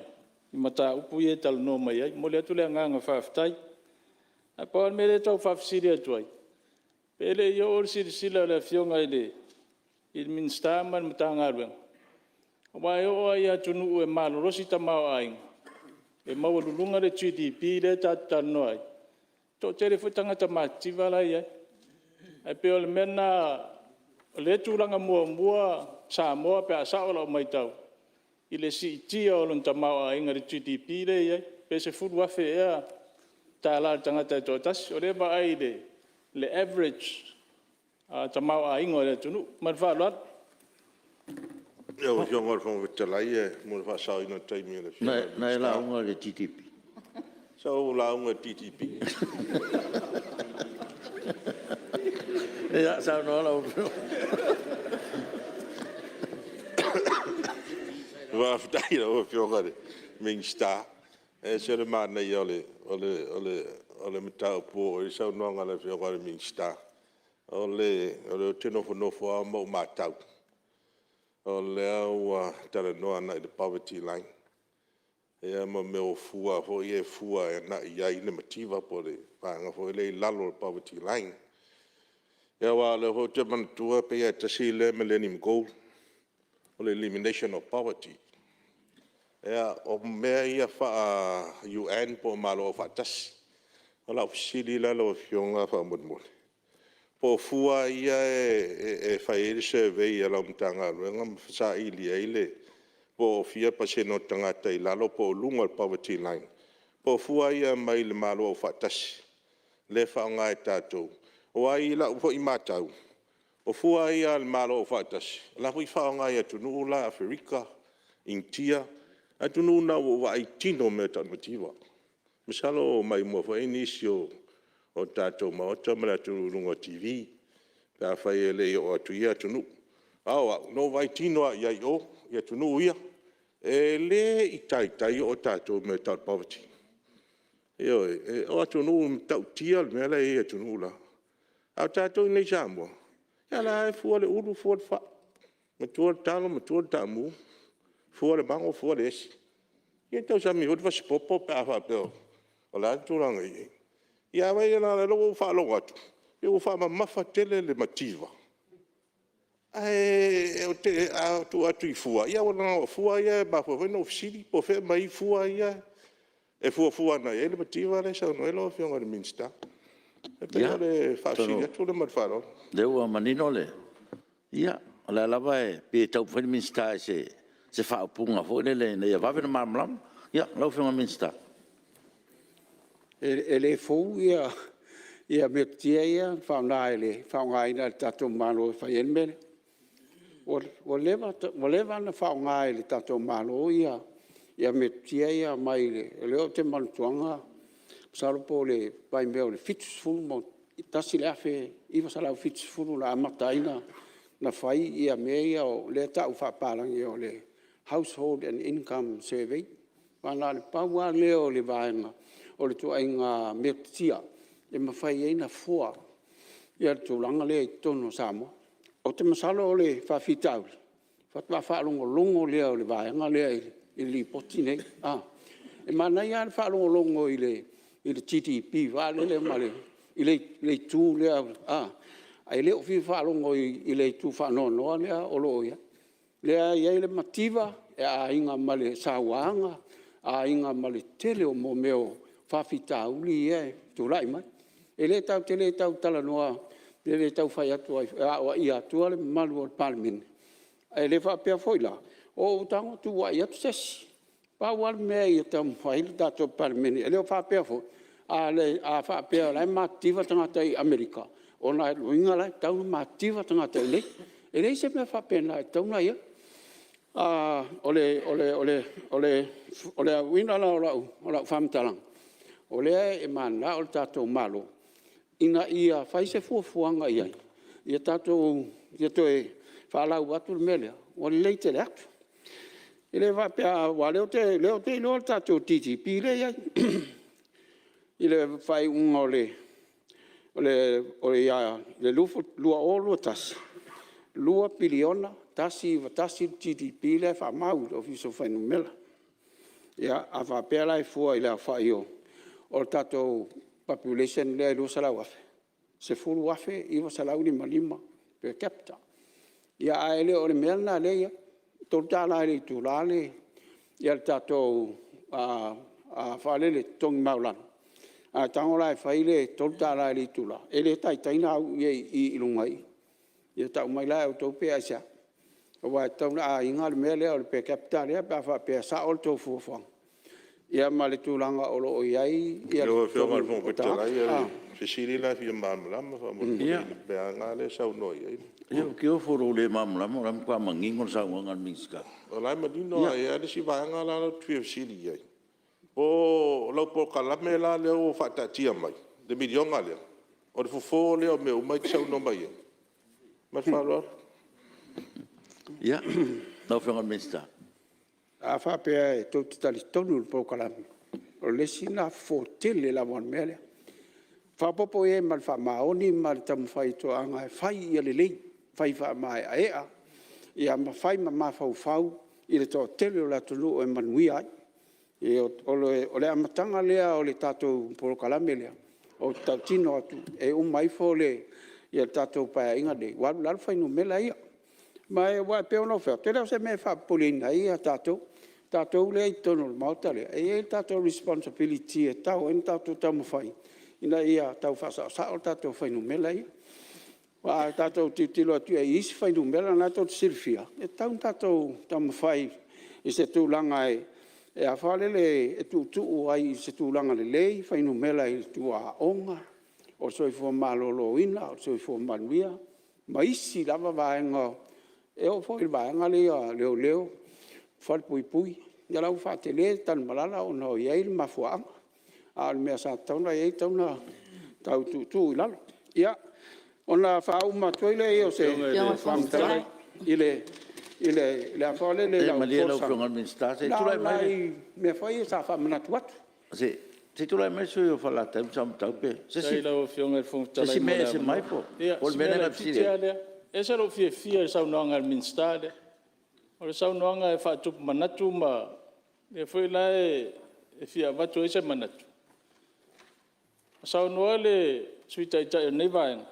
Speaker 7: mataupu ia e talanoa mai ai. E momoli atu le agaga faafetai. Ae pau lava le mea lea e tau faafesili atu ai, pe le i oo le silasila a le Afioga i le Minisita ma le Matagaluega, aua e oo lava i atunuu e malolosi tamaoaiga, e maualuluga le GDP lea tatou te talanoa ai, e toatele foi tagata matitiva la e i ai. Ae pei o le mea lena o lea e tulaga muamua Samoa pe a sao lau matau i le siitia o lona tamaoaiga i le GDP lea e i ai, pe $10,000 ea tala a le tagata e toatasi. O lea e vaai i le average tamaoaiga o le atunuu. Ma le faaaloalo.
Speaker 4: Lau Afioga i le Fofoga Fetalai mo le faasaoina o le taimi o le Afioga i le Minisita. Na e lauga i le GDP? Sa ou lauga i le GDP. Ia saunoa lau Afioga. Faafetai i lau Afioga i le Minisita, e ese le manaia o le mataupu ua oo i ai le saunoaga a le Afioga i le Minisita. O lea ou te nofonofo lava ma ou matau, o lea ua talanoa agai i le poverty line, ia ma mea o fua foi ia e fua agai i ai le mativa po o le vaega foi lea i lalo o le poverty line. Ia aua o lea foi ou te manatua pei lava e tasi lea millennium goal o le elimination of poverty. Ia, o mea ia faa-UN po o Malo Afaatasi. O lau fesili la lau Afioga faamolemole, po o fua ia e fai ai le survey a lau Matagaluega ma saili ai le po o fia pasene o tagata i lalo po o luga o le poverty line, po o fua ia mai le Malo Aufaatasi lea e faaaoga e tatou? Aua i lau foi matau, o fua ia a le Malo Aufaatasi, o la e foi e faaaoga e atunuu la o Aferika, Initia, atunuu na ua ou vaai tino i mea e tau o le mativa. Masalo ua maimoa foi nisi o le tatou Maota ma le atunuu i luga o le TV pe afai e le i oo atu i ia atunuu. A o au, na ou vaai tino lava i ai i o i atunuu ia. E le i taitai oo tatou i mea e tau o le poverty. Ioe. O atunuu e matautia le mea la e i ai i atunuu la, a o tatou i inei i Samoa, ia o la e lava e fua le ulu fua le fai, matua le talo matua le taamu, fua le mago fua le esi. Ia e tausami foi le fasipopo pe a faapea o le a le tulaga e i ai. Ae vaai la o lea ua ou faalogo atu pei ua faamamafa tele le mativa, ae a tuu atu i fua, aua leaga o fua ia e mafua ai foi ona ou fesili po o fea e aumai ai fua ia e fuafua agai i ai le mativa lea e saunoa i ai lau Afioga i le Minisita. E pei o le faafesili atu lea ma le faaaloalo. Ia, atonu o lea ua manino le… Ia, o lea lava e pei e taumafai le Minisita i se faaupuga foi lele ina ia vave ona malamalama. Ia, lau Afioga i le Minisita.
Speaker 7: E le fou metotia ia na faaaogaina e le tatou Malo e fai ai le mea lea. Ua leva ona faaaoga e le tatou Malo metotia ia mai le… O lea ou te manatua, masalo po o le vaimea o le 1970 na amata ai ona fai mea ia lea e tau faapapalagi o le Household and Income Survey. Aua na o le pau lava lea o le vaega o le ituaiga metotia e mafai ai ona fua le tulaga lea i totonu o Samoa. Ou te masalo o le faafitauli, faatoa faalogologo lea o le vaega lea i le Lipoti lenei. E manaia lava le faalogologo i le GDP foi lele i le itu lea, ae le o fia faalogo i le itu faanoanoa lea o lo o i ai. Lea e i ai le mativa e aiga ma le sauaga, aiga ma le tele o mea o faafitauli ia e tulai mai. E tatou te le tau talanoa pe le tau fai atu e aoaia atua le mamalu o le Palemene, Ae le faapea foi la ua ou tago tuuai atu se isi. Pau lava le mea ia taumafai le tatou Palemene, e le faapea foi a faapea o la e matitiva tagata i Amerika, o lona uiga la e tatau ona matitiva tagata i inei. E leai se mea faapena e tatau ona i ai. O le uiga la o lau faamatalaga, o lea e mananao le tatou Malo ina ia fai se fuafuaga i ai, ia toe faalau atu le mea lea, ua lelei tele atu. E le faapea… aua o lea ou te iloa le tatou GDP lea e i ai i le faaiuga o le 2021, e $2.191 le GDP lea e faamau i le Ofisa o Fuainumera. Ia, a faapea la e fua i le aofai o le tatou population lea e 200,000, 10,955 per capita. Ae le o le mea lena o lea e i ai. E $3 i le itula le tatou totogi maualalo, a tago la e fai le $3 i le itula, e le taitai ona au i ai i i luga i i. Ia tau mai la e outou pe aisea. Aua e tatau ona aiga le mea lea o le per capita lea pe a faapea e sao le tou fuafuaga ia ma le tulaga o lo o i ai
Speaker 4: Lau Afioga i le Fofoga Fetalai, o le fesili la e fia malamalama faamolemole i le mea lava lena lea e saunoa i ai. Ia ou te ofo i lou le malamalama o la e matua manino le saunoaga a le Minisita. O la e manino, ae i ai lava le isi vaega la ou te fia fesili i ai, po o lau polokalame la lea ua faataatia mai le miliona lea, o le fofo lea o mea uma ia e te saunoa mai ai? Ma le faaaloalo.
Speaker 1: Ia, lau Afioga i le Minisita.
Speaker 7: A faapea tou te talitonu i le polokalame, o le isi lena fofo tele lava o le mea lea. Faaopoopo i ai ma le faamaoni ma le taumafai toaga e fai ia lelei, fai faamaeaea ma fai ma mafaufau i le toatele o le atunuu e manuia ai. O le amataga lea o le tatou polokalame lea, ou te tautino atu, e uma ifo le tatou Paeaiga lenei ua alu i lalo fuainumera ia. Aua e pei ona ou fai atu, e le o se mea e faapopoleina ai tatou. O tatou lea e i totonu o le Maota lea, e i ai le tatou responsibility e tatau ai ona tatou taumafai ina ia tau faasaosao tatou fuainumera ia. Aua a tatou tilotilo atu i isi fuainumera na tou te silafia, e tatau ona tatou taumafai i se tulaga e tuutuu ai i se tulaga lelei fuainumera i tua o aoga, o le soifua maloloina, o le soifua manuia ma isi lava vaega. E oo foi i le vaega lea o leoleo, falepuipui, ia la ua faatele Tanumalala ona e i ai le mafuaaga, a o le mea sa tatau ona i ai e tatau ona tau tuutuu i lalo. Ia, ona faauma atu ai lea o se faamatalaga i lau folasaga, na o ni nai mea foi ia sa faamanatu atu. Se i tulai mai le sui usufono mo Falelatai ma Samatau po o se isi mea e ese mai po o le mea lea na e fesili ai. Ia, e ese lou fiafia i le saunoaga a le Minisita lea. O le saunoaga e faatupu manatu ma o lea foi la e fia avatu ai se manatu. Na saunoa le Sui Taitai o lenei Vaega,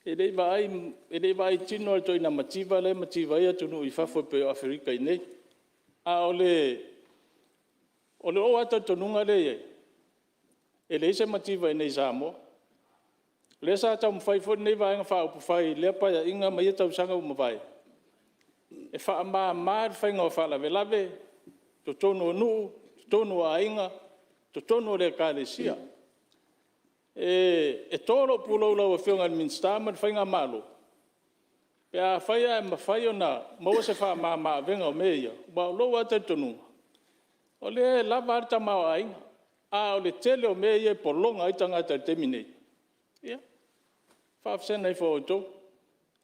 Speaker 7: e le i vaai tino lava i le ituaiga mativa lea e mativa ai atunuu i fafo e pei o Aferika iinei. A o lou lava talitonuga lea e i ai, e leai se mativa iinei i Samoa. O lea sa taumafai foi lenei Vaega Faaupufai i lea Paeaiga ma ia tausaga ua mavae, e faamama le faiga o faalavelave i totonu o nuu, totonu o aiga, totonu o ekalesia. E to lou pulou i lau Afioga i le Minisita ma le faigamalo pe afai ae mafai ona maua se faamama avega o mea ia. Aua o lou lava talitonuga, o lea e lava a le tamaoaiga, a o le tele o mea ia e pologa ai tagata i le taimi nei, ia, faavasega ifo e outou.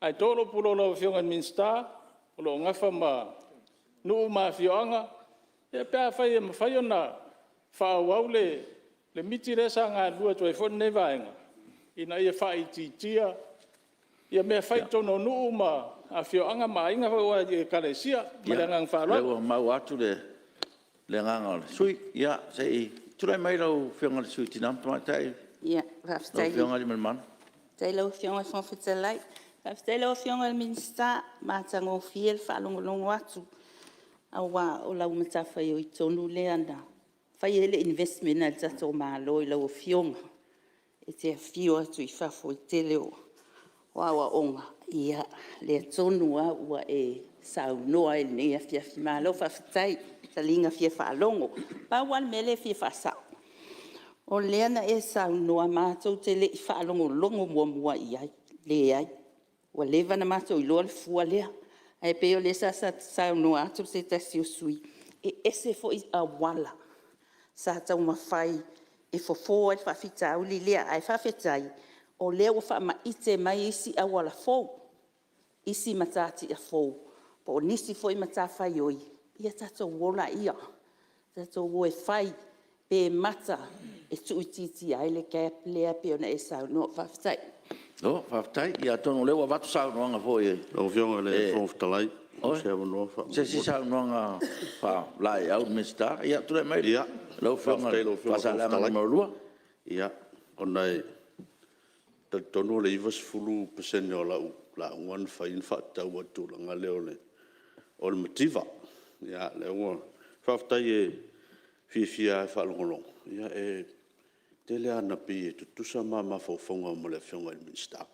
Speaker 7: Ae to lou pulou i lau Afioga i le Minisita o lo o nafa ma nuu ma afioaga, pe afai e mafai ona faaauau le miti lea sa galulue atu ai foi lenei vaega, ina ia faaitiitia mea fai i totonu o nuu ma afioaga ma aiga ma ekalesia. Ma le agaga faaaloalo. Ia, o lea ua maua atu le agaga o le sui usufono. Ia, se i tulai mai lau Afioga i le Sui Tina ma Tamaitai, lau Afioga Aliimalemanu. Faafetai i lau Afioga i le Fofoga Fetalai. Faafetai i lau Afioga i le Minisita, matagofie le faalogologo atu aua o lau matafaioi tonu lea na fai ai le investment a le tatou Malo i lau Afioga e te afio atu i fafo i le tele o aoaoga
Speaker 9: Ia, lea tonu lava ua e saunoa ai i lenei afiafi. Malo faafetai, taliga fia faalogo. Pau lava le mea lea e fia faasao, o lea na e saunoa matou te le i faalogologo muamua i ai. Leai, ua leva ona matou iloa le fua lea, ae pei o lea sa saunoa atu se tasi o sui usufono, e ese foi auala sa taumafai e fofo ai le faafitauli lea. Ae faafetai o lea ua faamaite mai isi auala fou, isi matatia fou po o nisi foi matafaioi, ia tatou o laia, tatou o e fai pe mata e tuuitiitia ai le gap lea pei ona e saunoa. Faafetai. Malo faafetai. Ia atonu o lea ua avatu saunoaga foi e…
Speaker 4: Lau Afioga i le Fofoga Fetalai pe maua se avanoa
Speaker 1: Oi, se isi saunoaga faalaeiau i le Minisita. Ia, tulai mai lau Afioga i le Faasaleleaga 2.
Speaker 4: Ia, ona e talitonu o le 90% o lau lauga na fai na faatatau lava i le tulaga lea o le mativa. Faafetai e fiafia lava e faalogologo, e tele lava ina pei e tutusa ma mafaufauga ma le Afioga i le Minisita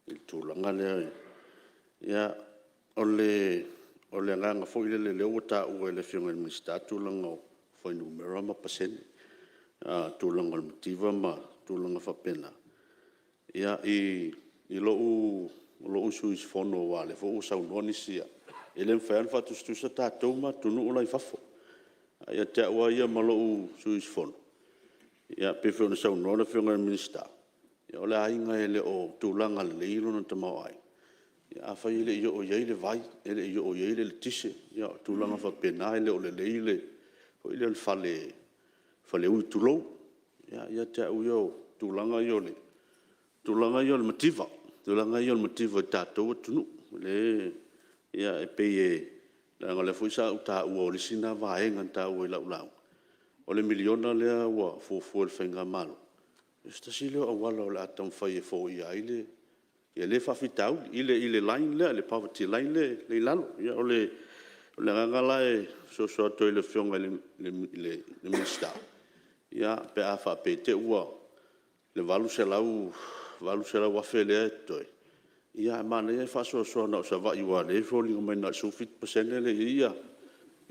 Speaker 4: i le tulaga lea. O le agaga foi lele o lea ua taua e le Afioga i le Minisita tulaga o fuainumera ma pasene, tulaga o le mativa ma tulaga faapena. Ia, i lou sui usufono aua o lea foi ua saunoa nisi, e le mafai lava ona faatusatusa tatou ma atunuu la e i fafo. Ae ia te au lava ia ma lou sui usufono, e pei foi ona saunoa le Afioga i le Minisita, o le aiga e le o tulaga lelei lona tamaoaiga, afai e le i oo i ai le vai, e le i oo i ai le eletise, o tulaga faapena, e le o lelei le faleui tulou. Ia te au ia o tulaga ia o le mativa, tulaga ia o le mativa i le tatou atunuu. E pei e leaga o lea foi sa ou taua o le isi lena vaega na taua i lau lauga, o le miliona lea ua fuafua e le faigamalo, o se tasi lea o auala o le a taumafai e foia ai lea faafitauli i le line lea, le poverty line lea e i lalo. Ia o le agaga la e soso atu ai i le Afioga i le Minisita, pe a faapea e te i ua le $800,000 lea e totoe, ae manaia ae faasoasoa na o Savaii aua o lea e foliga mai na o le 17% lea e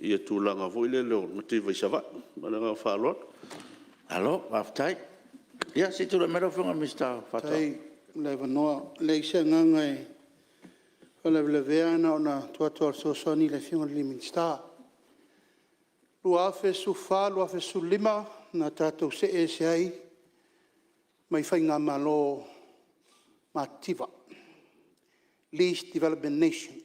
Speaker 4: i ai tulaga foi lele o mativa i Savaii. Ma le agaga faaaloalo.
Speaker 1: Malo faafetai. Ia se i tulai mai lau Afioga i le Minisita o Faatoaga.
Speaker 10: Faafetai mo le avanoa. E leai se agaga e faalavelavea, na ona tuu atu lava e fesoasoani i le Afioga i le Minisita. 2014, 2015 na tatou see ese ai mai faigamalo matitiva, Least Development Nation.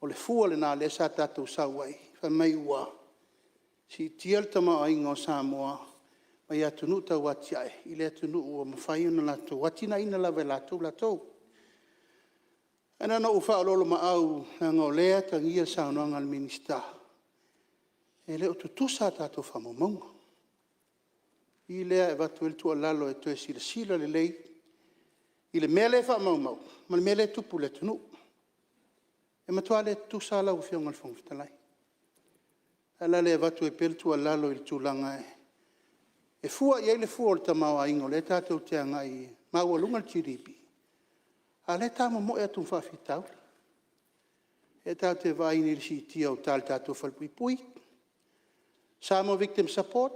Speaker 10: O le fua lena lea sa tatou sau ai fai mai ua siitia le tamaoaiga o Samoa mai atunuu tau atiae i le atunuu ua mafai ona latou atiaeina lava e latou latou. Ae na ona ou faaoloolomaau leaga o lea e atagia i le saunoaga a le Minisita, e le o tutusa a tatou faamaumauga. O i lea e avatu ai le tuualalo e toe silasila lelei i le mea lea e faamaumau ma le mea lea e tupu i le atunuu. E matua le tutusa lava lau Afioga i le Fofoga Fetalai. O le ala lea e avatu ai pea le tuualalo i le tulaga e fua i ai le fua o le tamaoaiga o lea tatou te agai e maualuga le GDP, a o lea e tamomoe atu ma faafitauli. O lea tatou te vaai nei i le siitia o uta i le tatou falepuipui, Samoa Victim Support,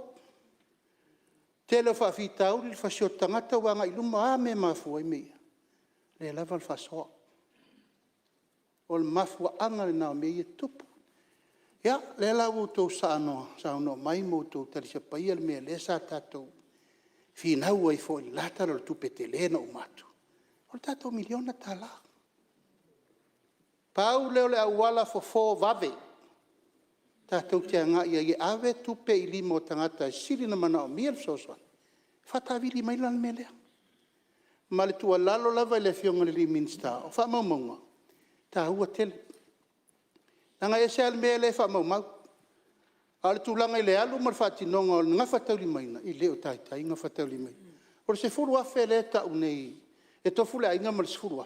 Speaker 10: tele o faafitauli, le fasioti tagata ua agai i luma. O a mea e mafua ai mea ia? Le lava le faasoa. O le mafuaaga lena o mea ia e tutupu. Ia, lea la ua outou saunoa mai ma outou talisapaia le mea lea sa tatou finau ai foi i le la Tala o le Tupe tele na uma atu, o le tatou $1miliona. Pau lea o le auala fofo vave tatou te agai ai e ave tupe i lima o tagata e sili ona manaomia le fesoasoani, faataavili mai la le mea lea. Ma le tuualalo lava i le Afioga i le Minisita, o faamaumauga, e taua tele. Leaga e ese lava le mea lea e faamaumau, a o le tulaga i le alu ma le faatinoga o le gafataulimaina, e le o taitai gafataulimaina. O le $10,000 lea e tau nei e tofu le aiga ma le $10,000,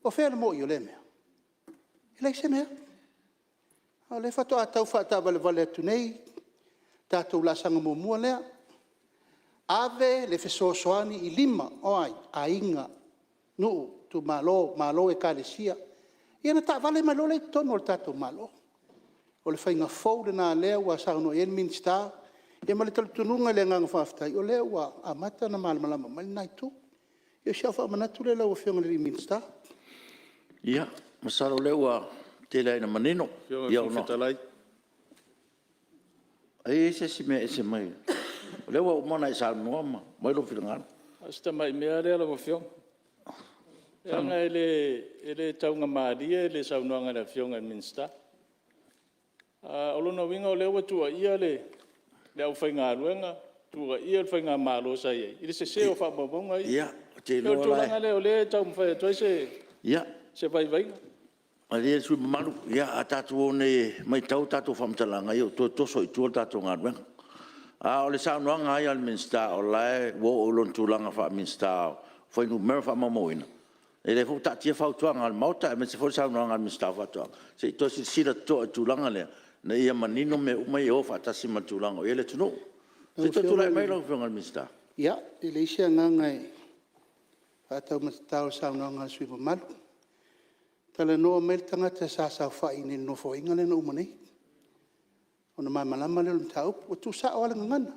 Speaker 10: o fea le moi o lea mea? E leai se mea. A o lea faatoa tau faataavalevale atu nei, tatou laasaga muamua lea, ave le fesoasoani i lima, o ai? Aiga, nuu, itumalo, Malo, Ekalesia, ia ona taavale mai loa lea i totonu o le tatou Malo. O le faiga fou lena o lea ua saunoa i ai le Minisita, ia ma le talitonuga i le agaga faafetai, o lea ua amata ona malamalama mai lena itu. Ia o si au faamanatu lea i lau Afioga i le Minisita. Ia, masalo o lea ua tele lava ina manino. Ai e i ai se isi mea e ese mai? O lea ua uma ona e saunoa ma aumai lou finagalo. Na o si tamai mea lava lea lau Afioga. Leaga e le taugamalie le saunoaga a le Afioga i le Minisita. O lona uiga o lea ua tuuaia le aufaigaluega, tuuaia le faigamalo sa i ai i le sese o faamaumauga ia.
Speaker 1: Ou te
Speaker 2: E pei o
Speaker 1: iloa
Speaker 2: le
Speaker 1: la…
Speaker 2: tulaga lea o lea e taumafai atu ai se vaivaiga.
Speaker 1: Malie le sui usufono mamalu, a tatou o nei e matau a tatou faamatalaga, ia ua toe toso i tua le tatou galuega. A o le saunoaga lava ia a le Minisita o la e ua oo i lona tulaga faa-Minisita o Fuainumera Faamaumauina, ia lea foi ua taatia fautuaga a le Maota aemaise foi le saunoaga a le Minisita o Faatoaga, se i toe silasila totoa i le tulaga lea, ina ia manino mea uma ia e o faatasi ma le tulaga o i ai le atunuu. Se i tulai mai lau Afioga i le Minisita. Ia, e leai se agaga e faataumatatao i le saunoaga a le sui usufono mamalu. Talanoa mai le tagata sa saofai i inei i le Nofoaiga lea na uma nei, ona malamalama lea o le mataupu. Ua tuusao lava le gagana.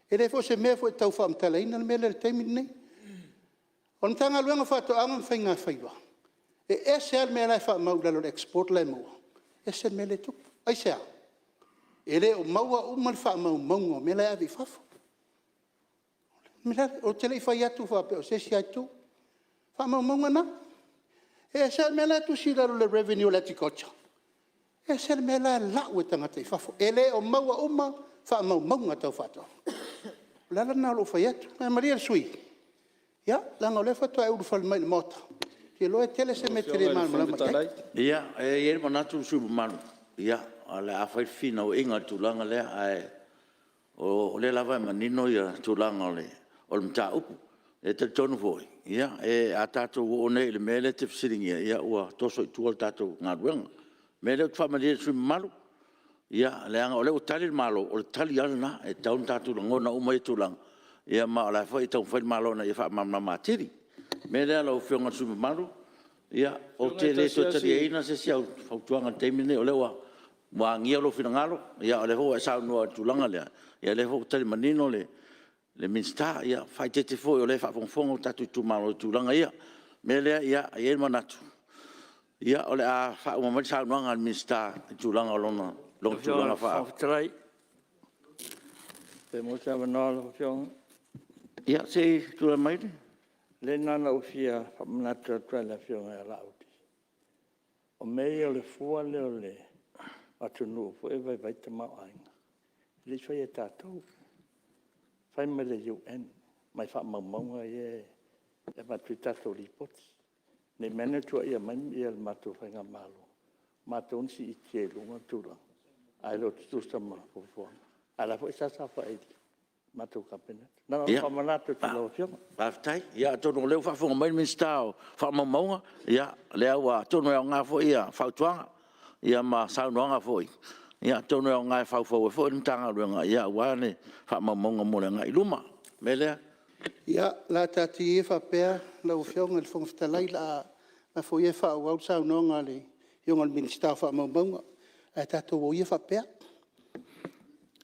Speaker 1: E le o se mea foi e tau faamatalaina le mea lea i le taimi lenei. O le Matagaluega o Faatoaga ma Faigafaiva, e ese lava le mea la e faamau i lalo o le export la e maua, ese le mea lea e tupu. Aisea? E le o maua uma faamaumauga o mea la e ave i fafo. Ou te le i fai atu faapea o se isi lava itu. O faamaumauga na. E ese le mea la e tusi i lalo o le revenue a le Agriculture, ese le mea la e lau e tagata i fafo. E le o maua uma faamaumauga tau faatoaga. O le ala lena o lou fai atu. Ae malie le sui usufono, leaga o lea faatoa e ulufale mai i le Maota, ou te iloa e tele se mea e te le malamalama i ai. Ia, e i ai le manatu le sui usufono mamalu, o le a fai le finauaiga i le tulaga lea, ae o lea lava e manino le tulaga o le mataupu. E talitonu foi, a tatou oo nei i le mea lea e te fesiligia, ia ua toso i tua le tatou galuega. O le mea lea ou te faamalie i le sui usufono mamalu, leaga o lea ua tali le Malo, o le tali lava lena. E tatau ona tatou lagona uma ia tulaga, ma o la foi e taumafai le Malo ina ia faamalamalama atili. O le mea lea lau Afioga i le sui usufono mamalu, ou te le toe taliaina se isi au fautuaga i le taimi lenei, o lea ua agia lou finagalo, o lea foi ua e saunoa i le tulaga lea, o lea foi ua tali manino le Minisita. Ia faaeteete foi o lea e faafogafoga tatou itumalo i tulaga ia. O le mea lea e i ai le manatu, o le a faauma mai le saunoaga a le Minisita i le tulaga o lona tulaga faa...
Speaker 11: Pe maua se avanoa lau Afioga?
Speaker 1: Ia, se i tulai mai.
Speaker 11: Leai na ona ou fia faamanatu atu lava i le Afioga ia Laauli, o mea ia o le fua lea o le atunuu foi lea e vaivai le tamaoaiga, e le i faia e tatou, na fai mai e le UN mai faamaumauga ia e avatu ai tatou lipoti. Ne i meaane ua tuuaia mai le matou faigamalo, o matou na siitia i luga le tulaga, ae le o tutusa ma fuafuaga. A o la e foi sa saofai i le matou Kapeneta. Na ona faamanatu atu i lau Afioga.
Speaker 1: Faafetai. Ia atonu o lea ua faafofoga mai le Minisita o Faamaumauga, ia atonu e aoga foi fautuaga ma saunoaga foi, atonu e aoga e faufau ai foi le Matagaluega aua faamaumauga mo le agai i luma. O le mea lea…
Speaker 10: Ia, o le a taatia ia faapea lau Afioga i le Fofoga Fetalai, o le a lafo ia e faaauau le saunoaga a le Afioga i le Minisita o Faamaumauga, ae tatou o ia faapea.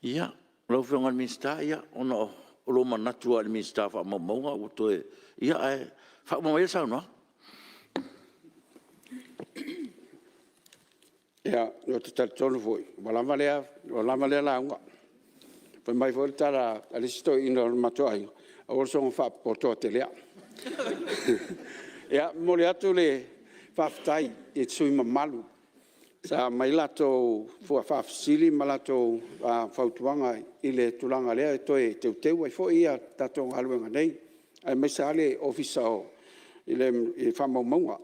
Speaker 1: Ia, lau Afioga i le Minisita, ona o lou manatu lava i le Minisita o Faamaumauga ua toe… ae faauma maia le saunoaga.
Speaker 7: Ia, ou te talitonu foi ua lava lea lauga. Fai mai foi le tala a le isi toeaina o le matou aiga, aua le soona faapopoto atelea. E momoli atu le faafetai i sui usufono mamalu sa aumai a latou faafesili ma latou fautuaga i le tulaga lea e toe teuteu ai foi le tatou galuega nei, aemaise lava le Ofisa i Faamaumauga.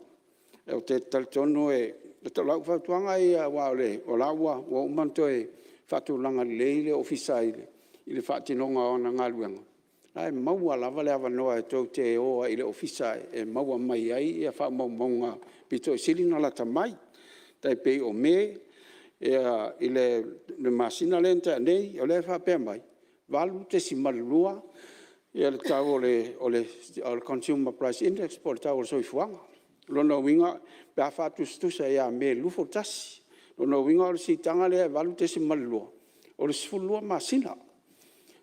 Speaker 7: Ou te talitonu o lau fautuaga ia aua o la ua uma ona toe faatulaga lelei le Ofisa i le faatinoga o ana galuega, o la e maua lava le avanoa tou te o ai i le Ofisa e maua mai ai faamaumauga aupito sili ona lata mai. E tai pei o Me i le masina lea na tea nei, o lea e faapea mai, e 8.2 le tau o le Consumer Price Index po o le tau o le soifuaga. O lona uiga pe a faatusatusa ia Me 2021. O lona uiga o le siitaga lea e 8.2, o le 12 masina.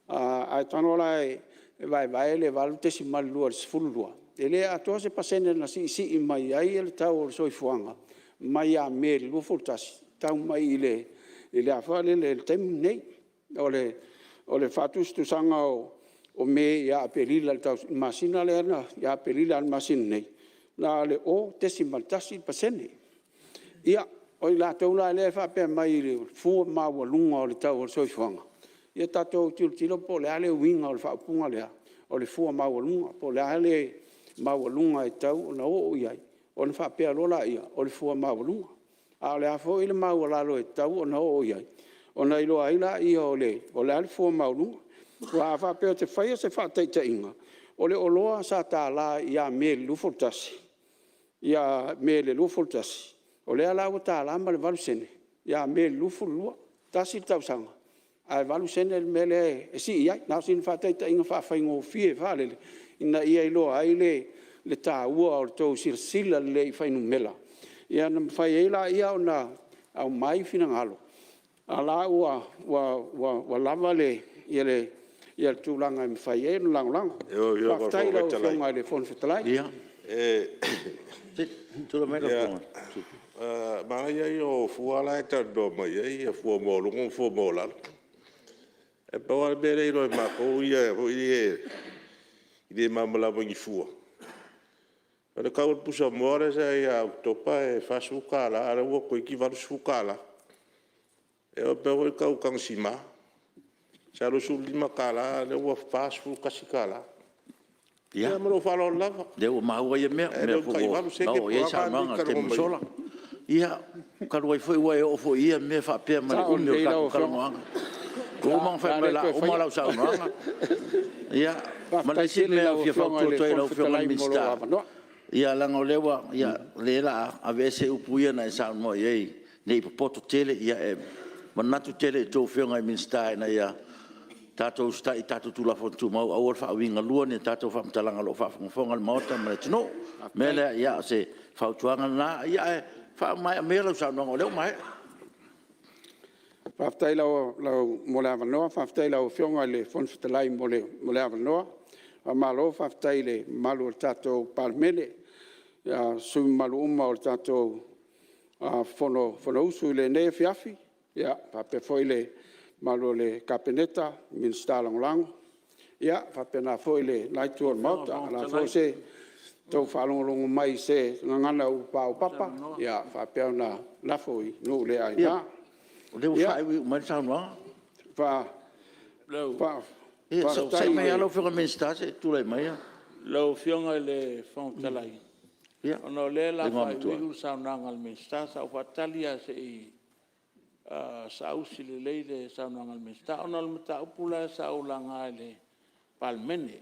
Speaker 7: A e tago la e vaevae le 8.2 i le 12, e le atoa se pasene na siisii mai ai le tau o le soifuaga mai ia Me 2021 tau mai i le taimi lenei. O le faatusatusaga o Me ia Aperila i le masina lea ia Aperila i le masina nei, na o le 0.1%. Ia, o i latou la lea e faapea mai i le fua maualuga o le tau o le soifuaga, ia tatou tilotilo po o le a le uiga o le faaupuga lea o le fua maualuga, po o le a le maualuga e tatau ona oo i ai ona faapea loa lea o le fua maualuga. A o le a foi le maualalo e tatau ona oo i ai ona iloa ai lea o le a le fua maualuga. Aua a faapea ou te faia se faataitaiga, o le oloa sa $1 ia Me 2021, o lea la ua $1.08 ia Me 2022. Tasi le tausaga ae 8sene le mea lea e sii ai. Na o sina faataitaiga faafaigofie foi lele ina ia iloa ai le taua o le tou silasila lelei i fuainumera ona mafai ai lea ona aumai finagalo, a o la ua lava le tulaga e mafai ai ona lagolago. Faafetai i lau Afioga i le Fofoga Fetalai.
Speaker 4: Ia, manaia ia o fua la e talanoa mai ai o fua maualuga ma fua maualalo. E pau lava le mea lea e iloa e matou ia e le malamalama i ni fua, o le tau o le pusamoa lea sa i ai ia Oketopa e $40, a o lea ua toeitiiti $80. E faapea foi le tau o tagasima, sa $25 a o lea ua $41. Ia ma lou faaaloalo lava. Ia, o lea ua maua ia mea, o Ae le
Speaker 1: mea
Speaker 4: o le
Speaker 1: foi
Speaker 4: tai
Speaker 1: ua
Speaker 4: 8sene
Speaker 1: oo
Speaker 4: po
Speaker 1: i
Speaker 4: o
Speaker 1: ai
Speaker 4: a
Speaker 1: saunoaga i le
Speaker 4: mea e
Speaker 1: taimi
Speaker 4: talanoa
Speaker 1: ua
Speaker 4: mai ai.
Speaker 1: sola. Ia, talu ai foi ua e oo foi i ia mea faapea ma le umi o le tatou talanoaga, ua uma ona fai mai o le a uma lau saunoaga. Ia, ma le
Speaker 7: Faafetai
Speaker 1: isi
Speaker 7: tele i
Speaker 1: mea
Speaker 7: lau
Speaker 1: ou te fia
Speaker 7: Afioga
Speaker 1: fautua
Speaker 7: i le
Speaker 1: atu ai i
Speaker 7: Fofoga
Speaker 1: lau Afioga i
Speaker 7: Fetalai
Speaker 1: le
Speaker 7: mo lou
Speaker 1: Minisita,
Speaker 7: avanoa.
Speaker 1: ia leaga o lea ua o lea o le a aveese upu ia na e saunoa i ai ne i popoto tele. E manatu tele i a outou Afioga i Minisita ina ia tatou usitai i tatou Tulafono Tumau, aua le faauigalua ni a tatou faamatalaga o lo o faafogafoga le Maota ma le atunuu. O le mea lea, ia o se fautuaga lena, ae faamaea maia lau saunoaga o lea ua maea.
Speaker 7: Faafetai mo le avanoa, faafetai i lau Afioga i le Fofoga Fetalai mo le avanoa. Faamalo faafetai i le mamalu o le tatou Palemene, sui usufono mamalu uma o le tatou Fonousu i lenei afiafi, faapea foi le mamalu o le Kapeneta, Minisita Lagolago, e faapena foi lena Itu o le Maota. O le a foi se tou faalogologo mai i se gagana ua paopapa, ia faapea ona lafo i nuu le aina.
Speaker 1: O lea ua faaiuiu mai le saunoaga. Ia se i onosai mai lava lau Afioga i le Minisita se i tulai mai
Speaker 12: Lau Afioga i le Fofoga Fetalai, ona o lea o le a faaiuiu le saunoaga a le Minisita, sa ou faatali lava se i saausi lelei le saunoaga a le Minisita, ona o le mataupu lea sa ou laga i le Palemene,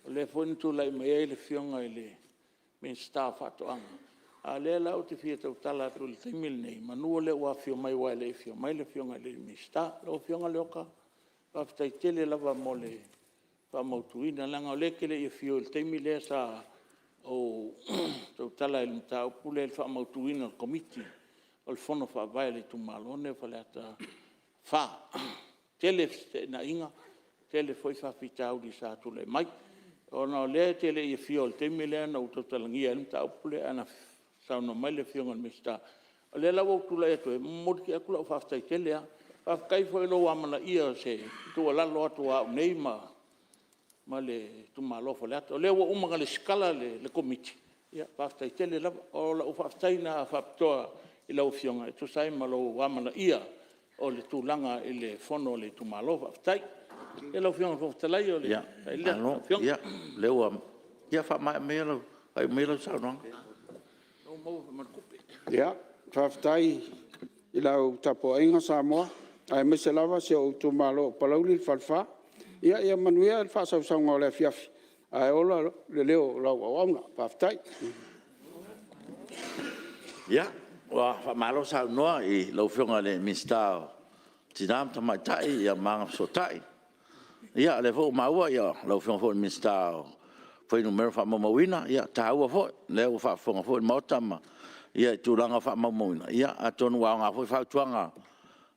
Speaker 12: o lea foi na tulai mai ai le Afioga i le Minisita o Faatoaga, a o lea la ou te fia tautala atu i le taimi lenei, semeamanu o lea ua afio mai aua e le i afio mai le Afioga i le Minisita. Lau Afioga Leota, faafetai tele lava mo le faamautuina, leaga o lea e te le i afio i le taimi lea sa ou tautala ai i le mataupu lea i le faamautuina o le Komiti o le Fono Faavae o le itumalo lenei o Faleata 4. E tele feteenaiga, tele foi faafitauli sa tulai mai. Ona o lea e te le i afio i le taimi lea na ou tautalagia ai le mataupu lea, ae na saunoa mai le Afioga i le Minisita. O lea la ua ou tulai atu ai, e momoli atu lau faafetai tele lava. Faafetai foi i lou amanaia o se tuualalo atu a au nei ma le itumalo o Faleata. O lea ua uma ona resitala le Komiti, ia faafetai tele lava. O lau faafetai lena faapitoa i lau Afioga e tusa ai ma lou amanaia o le tulaga i le fono a le itumalo. Faafetai. Ia lau Afioga i le Fofoga Fetalai, o le faaiuga lea lau Afioga.
Speaker 1: Ia, malo. Ia faamaea maia lau saunoaga.
Speaker 7: Faafetai i lau tapuaiga Samoa, aemaise lava si ou itumalo o Palauli le Falefa. Ia manuia le faasausauga o le afiafi, ae ola le leo o lau auauna. Faafetai.
Speaker 1: Ia, ua faamalo saunoa i lau Afioga i le Minisita o Tina ma Tamaitai ma Agafesootai Ia o lea foi ua maua o lau Afioga foi i le Minisita o Fuainumera Faamaumauina, ia e taua foi, o lea ua faafofoga foi le Maota i tulaga o faamaumauga, atonu ua aoga foi fautuaga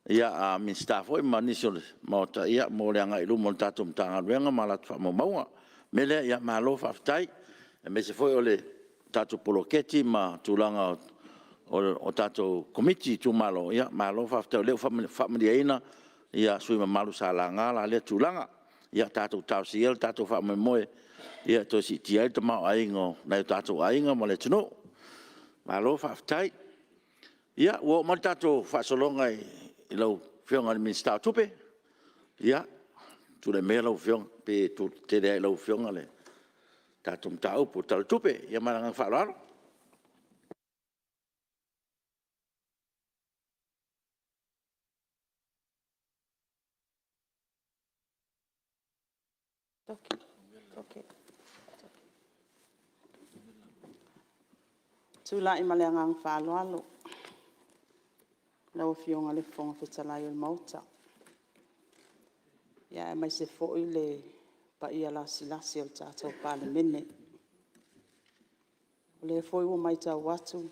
Speaker 1: a Minisita foi ma nisi o le Maota mo le agai i luma o le tatou Matagaluega ma a latou faamaumauga. O le mea lea, malo faafetai, aemaise foi o le tatou poloketi ma tulaga o tatou Komiti i itumalo, malo faafetai o lea ua faamalieina sui usufono mamalu sa laga la lea tulaga. Ia tatou talosia ia lo tatou faamoemoe e toe siitia ai le tamaoaiga o nai o tatou aiga ma le atunuu. Malo faafetai. Ia, ua oo mai le tatou faasologa i lau Afioga i le Minisita o Tupe. Ia, tulai maia lau Afioga, e pei e tele lava i lau Afioga le tatou mataupu i le Tala o le Tupe. Ia ma le agaga faaaloalo.
Speaker 5: Tulai ma le agaga faaaloalo lau Afioga i le Fofoga Fetalai o le Maota, aemaise foi le paia lasilasi o le tatou Palemene. O lea foi ua matau atu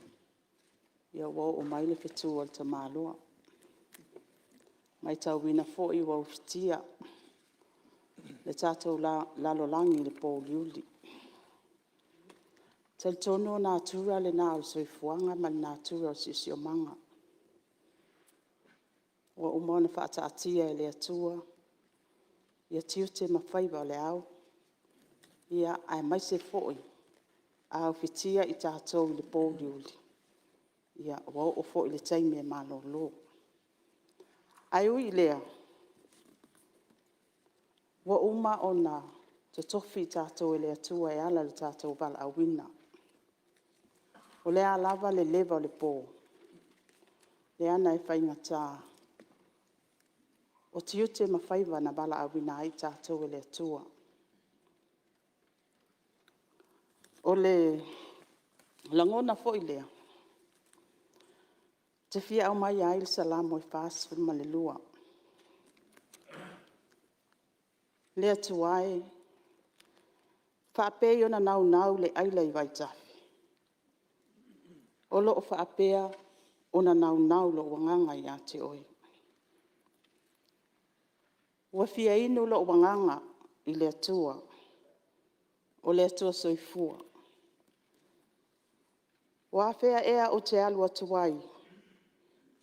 Speaker 5: ua oo mai le fetu a le tamaloa. Ua matauina foi ua ufitia le tatou lalolagi i le pouliuli. E talitonu o natura lena o le soifuaga ma le natura o le siosiomaga. Ua uma ona faataatia e le Atua ia tiute ma faiva o le ao, aemaise foi a ufitia i tatou i le pouliuli, ua oo foi i le taimi e malolo. Ae ui i lea, ua uma ona totofi i tatou e le Atua e ala i lo tatou valaauina. O le a lava le leva o le po, leaga e faigata o tiute ma faiva na valaauina ai i tatou e le Atua. O le lagona foi lea, ou te fia aumaia ai le Salamo 42. Le Atua e, faapei ona naunau le aila i vaitafe, o lo o faapea ona naunau lou agaga ia te Oe. Ua fia inu lou agaga i le Atua, o le Atua Soifua. O afea ea ou te alu atu ai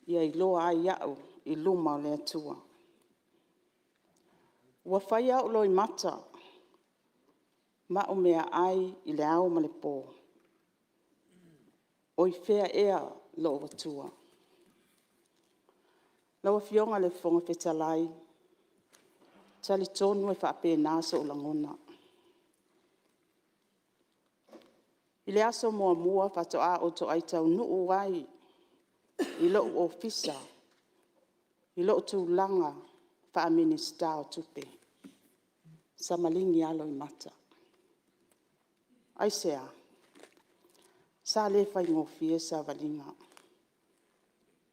Speaker 5: ia iloa ai au i luma o le Atua? Ua faia ou loimata ma au meaai i le ao ma le po. O i fea ea lou Atua? Lau Afioga i le Fofoga Fetalai, e talitonu e faapena sou lagona. I le aso muamua faatoa ou toai taunuu ai i lou Ofisa i lou tulaga faa-Minisita o Tupe, sa maligi lava loimata. Aisea? Sa le faigofie le savaliga.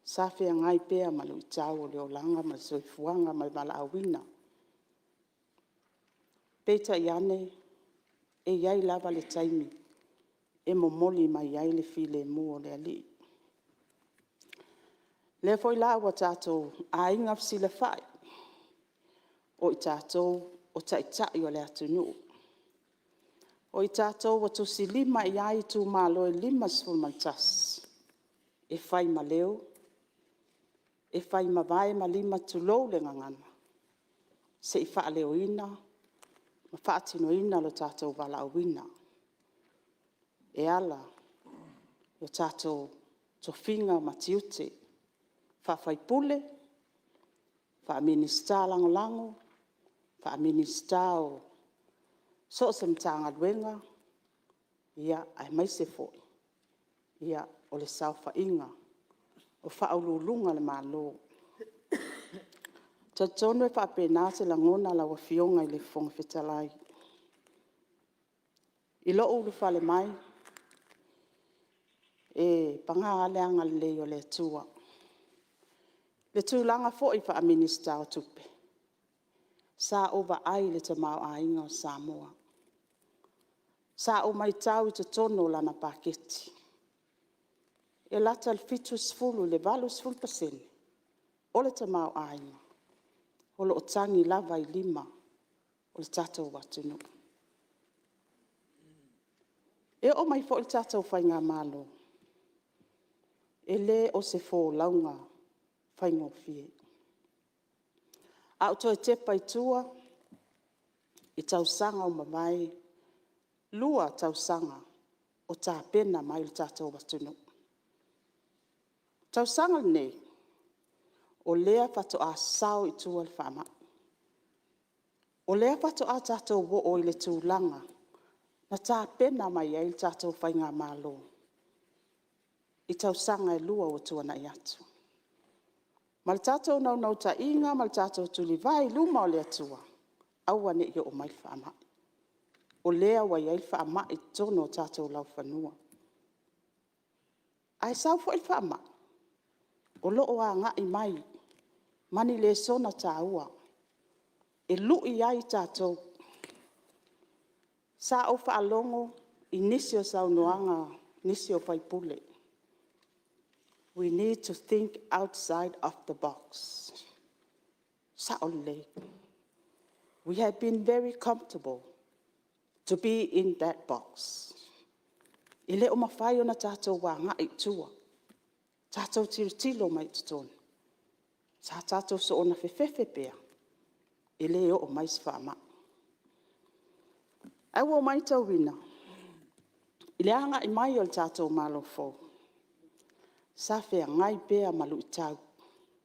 Speaker 5: Sa feagai pea ma luitau o le olaga ma le soifuaga ma le valaauina. Peitai ane, e i ai lava le taimi e momoli mai ai le filemu o le Alii. O lea foi la ua tatou aiga fesilafai, o i tatou o Taitai o le atunuu. O i tatou ua tusilima i ai itumalo e 51, e fai ma leo, e fai ma vae ma lima tulou le gagana, se i faaleoina ma faatinoina lo tatou valaauina e ala i o tatou tofiga ma tiute faa-sui usufono, faa-Minisita Lagolago, faa-Minisita o so o se Matagaluega, aemaise foi o le saofaiga o Ofisa Sili o Pulega a le Malo. E talitonu e faapena se lagona lau Afioga i le Fofoga Fetalai. I lou ulufale mai, e paga lava le agalelei o le Atua i le tulaga foi faa-Minisita o Tupe. Sa ou vaai i le tamaoaiga o Samoa. Sa ou matau i totonu o lana paketi, e lata i le 70% i le 80% o le tamaoaiga, o lo o tagi lava i lima o le tatou atunuu. E oo mai foi i le tatou faigamalo, e le o se folauga faigofie. A ou toe tepa i tua i tausaga ua mavae, 2 tausaga o tapena mai le tatou atunuu. O le tausaga lenei, o lea faatoa sao i tua le faamai. O lea faatoa tatou oo i le tulaga na tapena mai ai le tatou faigamalo i tausaga e 2 ua tuanai atu. Ma le tatou naunautaiga ma le tatou tulivae i luma o le Atua, aua ne i oo mai le faamai. O lea ua i ai le faamai i totonu o tatou laufanua. Ae sau foi le faamai, o lo o agai mai ma ni lesona taua e lui ai tatou. Sa ou faalogo i nisi o saunoaga a nisi o sui usufono, we need to think outside of the box. E sao lelei. We have been very comfortable to be in that box. E le o mafai ona tatou agai i tua, tatou tilotilo mai i totonu. Sa tatou soona fefefe pea, e le oo mai se faamai. Ae ua ou matauina i le agai mai o le tatou Malo fou, sa feagai pea ma luitau,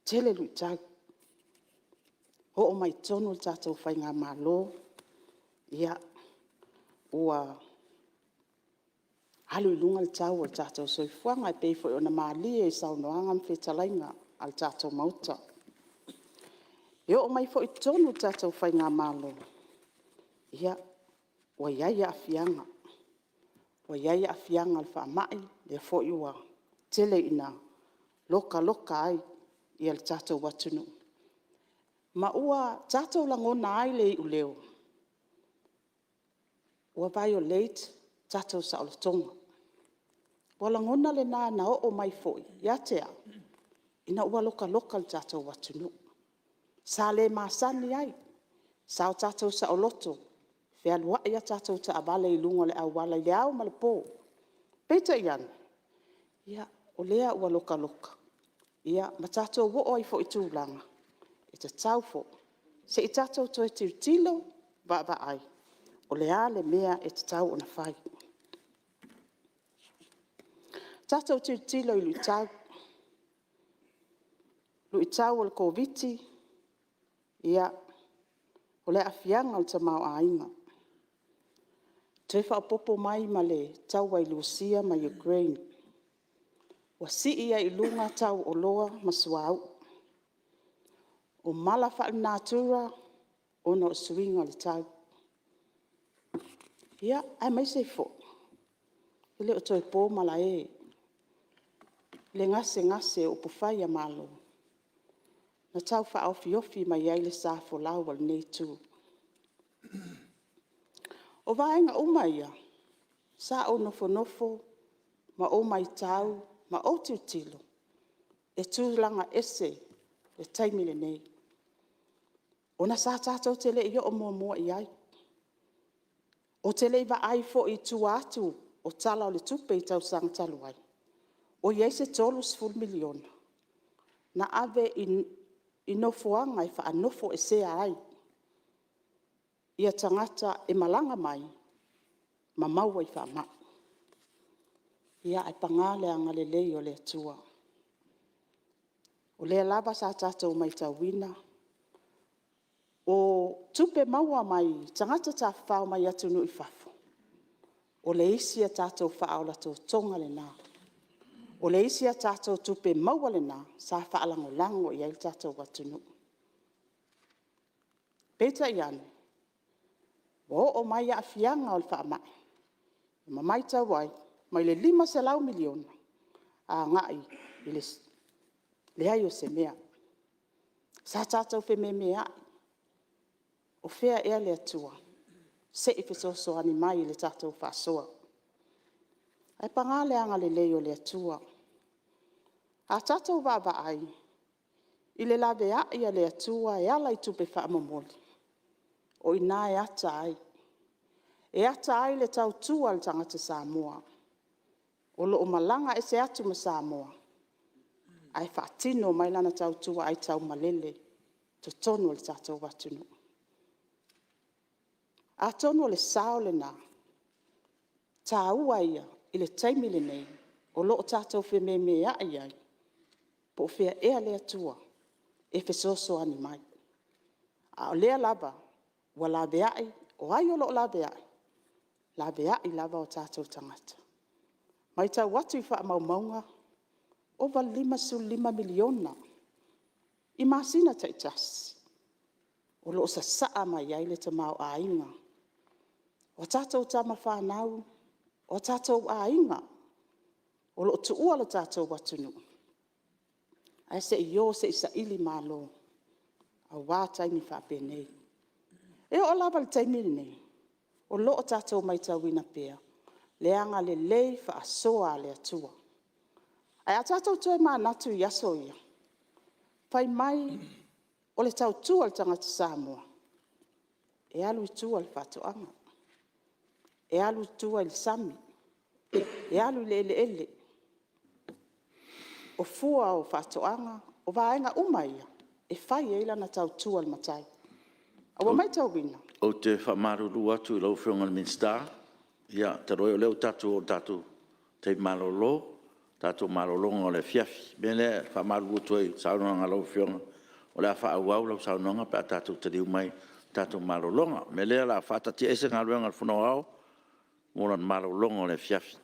Speaker 5: tele luitau. Oo mai i totonu le tatou faigamalo, ua alu i luga le tau o le tatou soifuaga e pei foi ona malie i saunoaga ma fetalaiga a le tatou Maota. E oo mai foi i totonu le tatou faigamalo, ua i ai aafiaga. Ua i ai aafiaga o le faamai, lea foi ua tele ina lokaloka ai le tatou atunuu, ma ua tatou lagona ai le iuleo, ua violate tatou saolotoga. O lagona lena na oo mai foi ia te au, ina ua lokaloka le tatou atunuu. Sa le masani ai, sa o tatou saoloto, fealuai a tatou taavale i luga o le auala i le ao ma le po. Peitai ane, o lea ua lokaloka ma tatou oo ai foi i tulaga e tatau foi, se i tatou toe tilotilo vaavaai, o le a le mea e tatau ona fai. Tatou tilotilo i luitau, luitau o le Koviti-19, o le aafiaga o le tamaoaiga, toe faaopoopo mai ma le taua i Rusia ma Ukraine, ua sii ai i luga tau o oloa ma suauu. O mala faalenatura ona o suiga o le tau. Ia, aemaise ai foi, e le o toe po malae i le gasegase o upufai a Malo na tau faaofiofi mai ai le sa folau a lenei Itu. O vaega uma ia, sa ou nofonofo ma ou matau ma ou tilotilo, e tulaga ese le taimi lenei, ona sa tatou le i oo muamua i ai. Ou te le i vaai foi i tua atu o Tala o le Tupe i tausaga talu ai, o i ai se $30 miliona na ave i nofoaga e faanofoesea ai tagata e malaga mai ma maua i faamai. Ae paga le agalelei o le Atua, o lea lava sa tatou matauina, o tupe maua mai tagata tafafao mai atunuu i fafo, o le isi a tatou faaola totoga lena. O le isi a tatou tupe maua lena sa faalagolago i ai le tatou atunuu. Peitai ane, ua oo mai aafiaga o le faamai ma matau ai, mai le $500 miliona agai i le leai o se mea. Sa tatou fememeai.
Speaker 9: O fea ea le Atua? Se i fesoasoani mai i le tatou faasoa. Ae paga le agalelei o le Atua, a tatou vaavaai i le laveai a le Atua e ala i tupe faamomoli, o i ina e ata ai, e ata ai le tautua a le tagata Samoa o lo o malaga ese atu ma Samoa ae faatino mai lana tautua aitaumalele i totonu o le tatou atunuu. Atonu o le sao lena taua ia i le taimi lenei o lo o tatou fememeai ai, po o fea ea le Atua e fesoasoani mai? A o lea lava ua laveai. O ai o lo o laveai? Laveai lava o tatou tagata. E matau atu i faamaumauga, ova i le $55 miliona i masina taitasi o lo o sasaa mai ai le tamaoaiga o tatou tama fanau, o tatou aiga o lo o tuua le tatou atunuu ae se i o se i saili malo aua taimi faapenei. E oo lava i le taimi lenei, o lo o tatou matauina pea le agalelei faasoa a le Atua. Ae a tatou tomanatu i aso ia, fai mai o le tautua a le tagata Samoa, e alu i tua i le faatoaga, e alu i tua i le sami, e alu i le eleele. O fua o faatoaga, o vaega uma ia, e fai ai lana tautua i le matai. Ae ua matauina... Ou te faamalulu atu i lau Afioga i le Minisita, talu ai o lea ua tatou oo i le tatou taimi malolo, le tatou malologa o le afiafi. O le mea lea e faamalulu atu ai i le saunoaga a lau Afioga, o le a faaauau lau saunoaga pe a tatou taliu mai i le tatou malologa. O le mea lea o le a faataatiaese Galuega a le Fono Aoao mo lana malologa o le afiafi.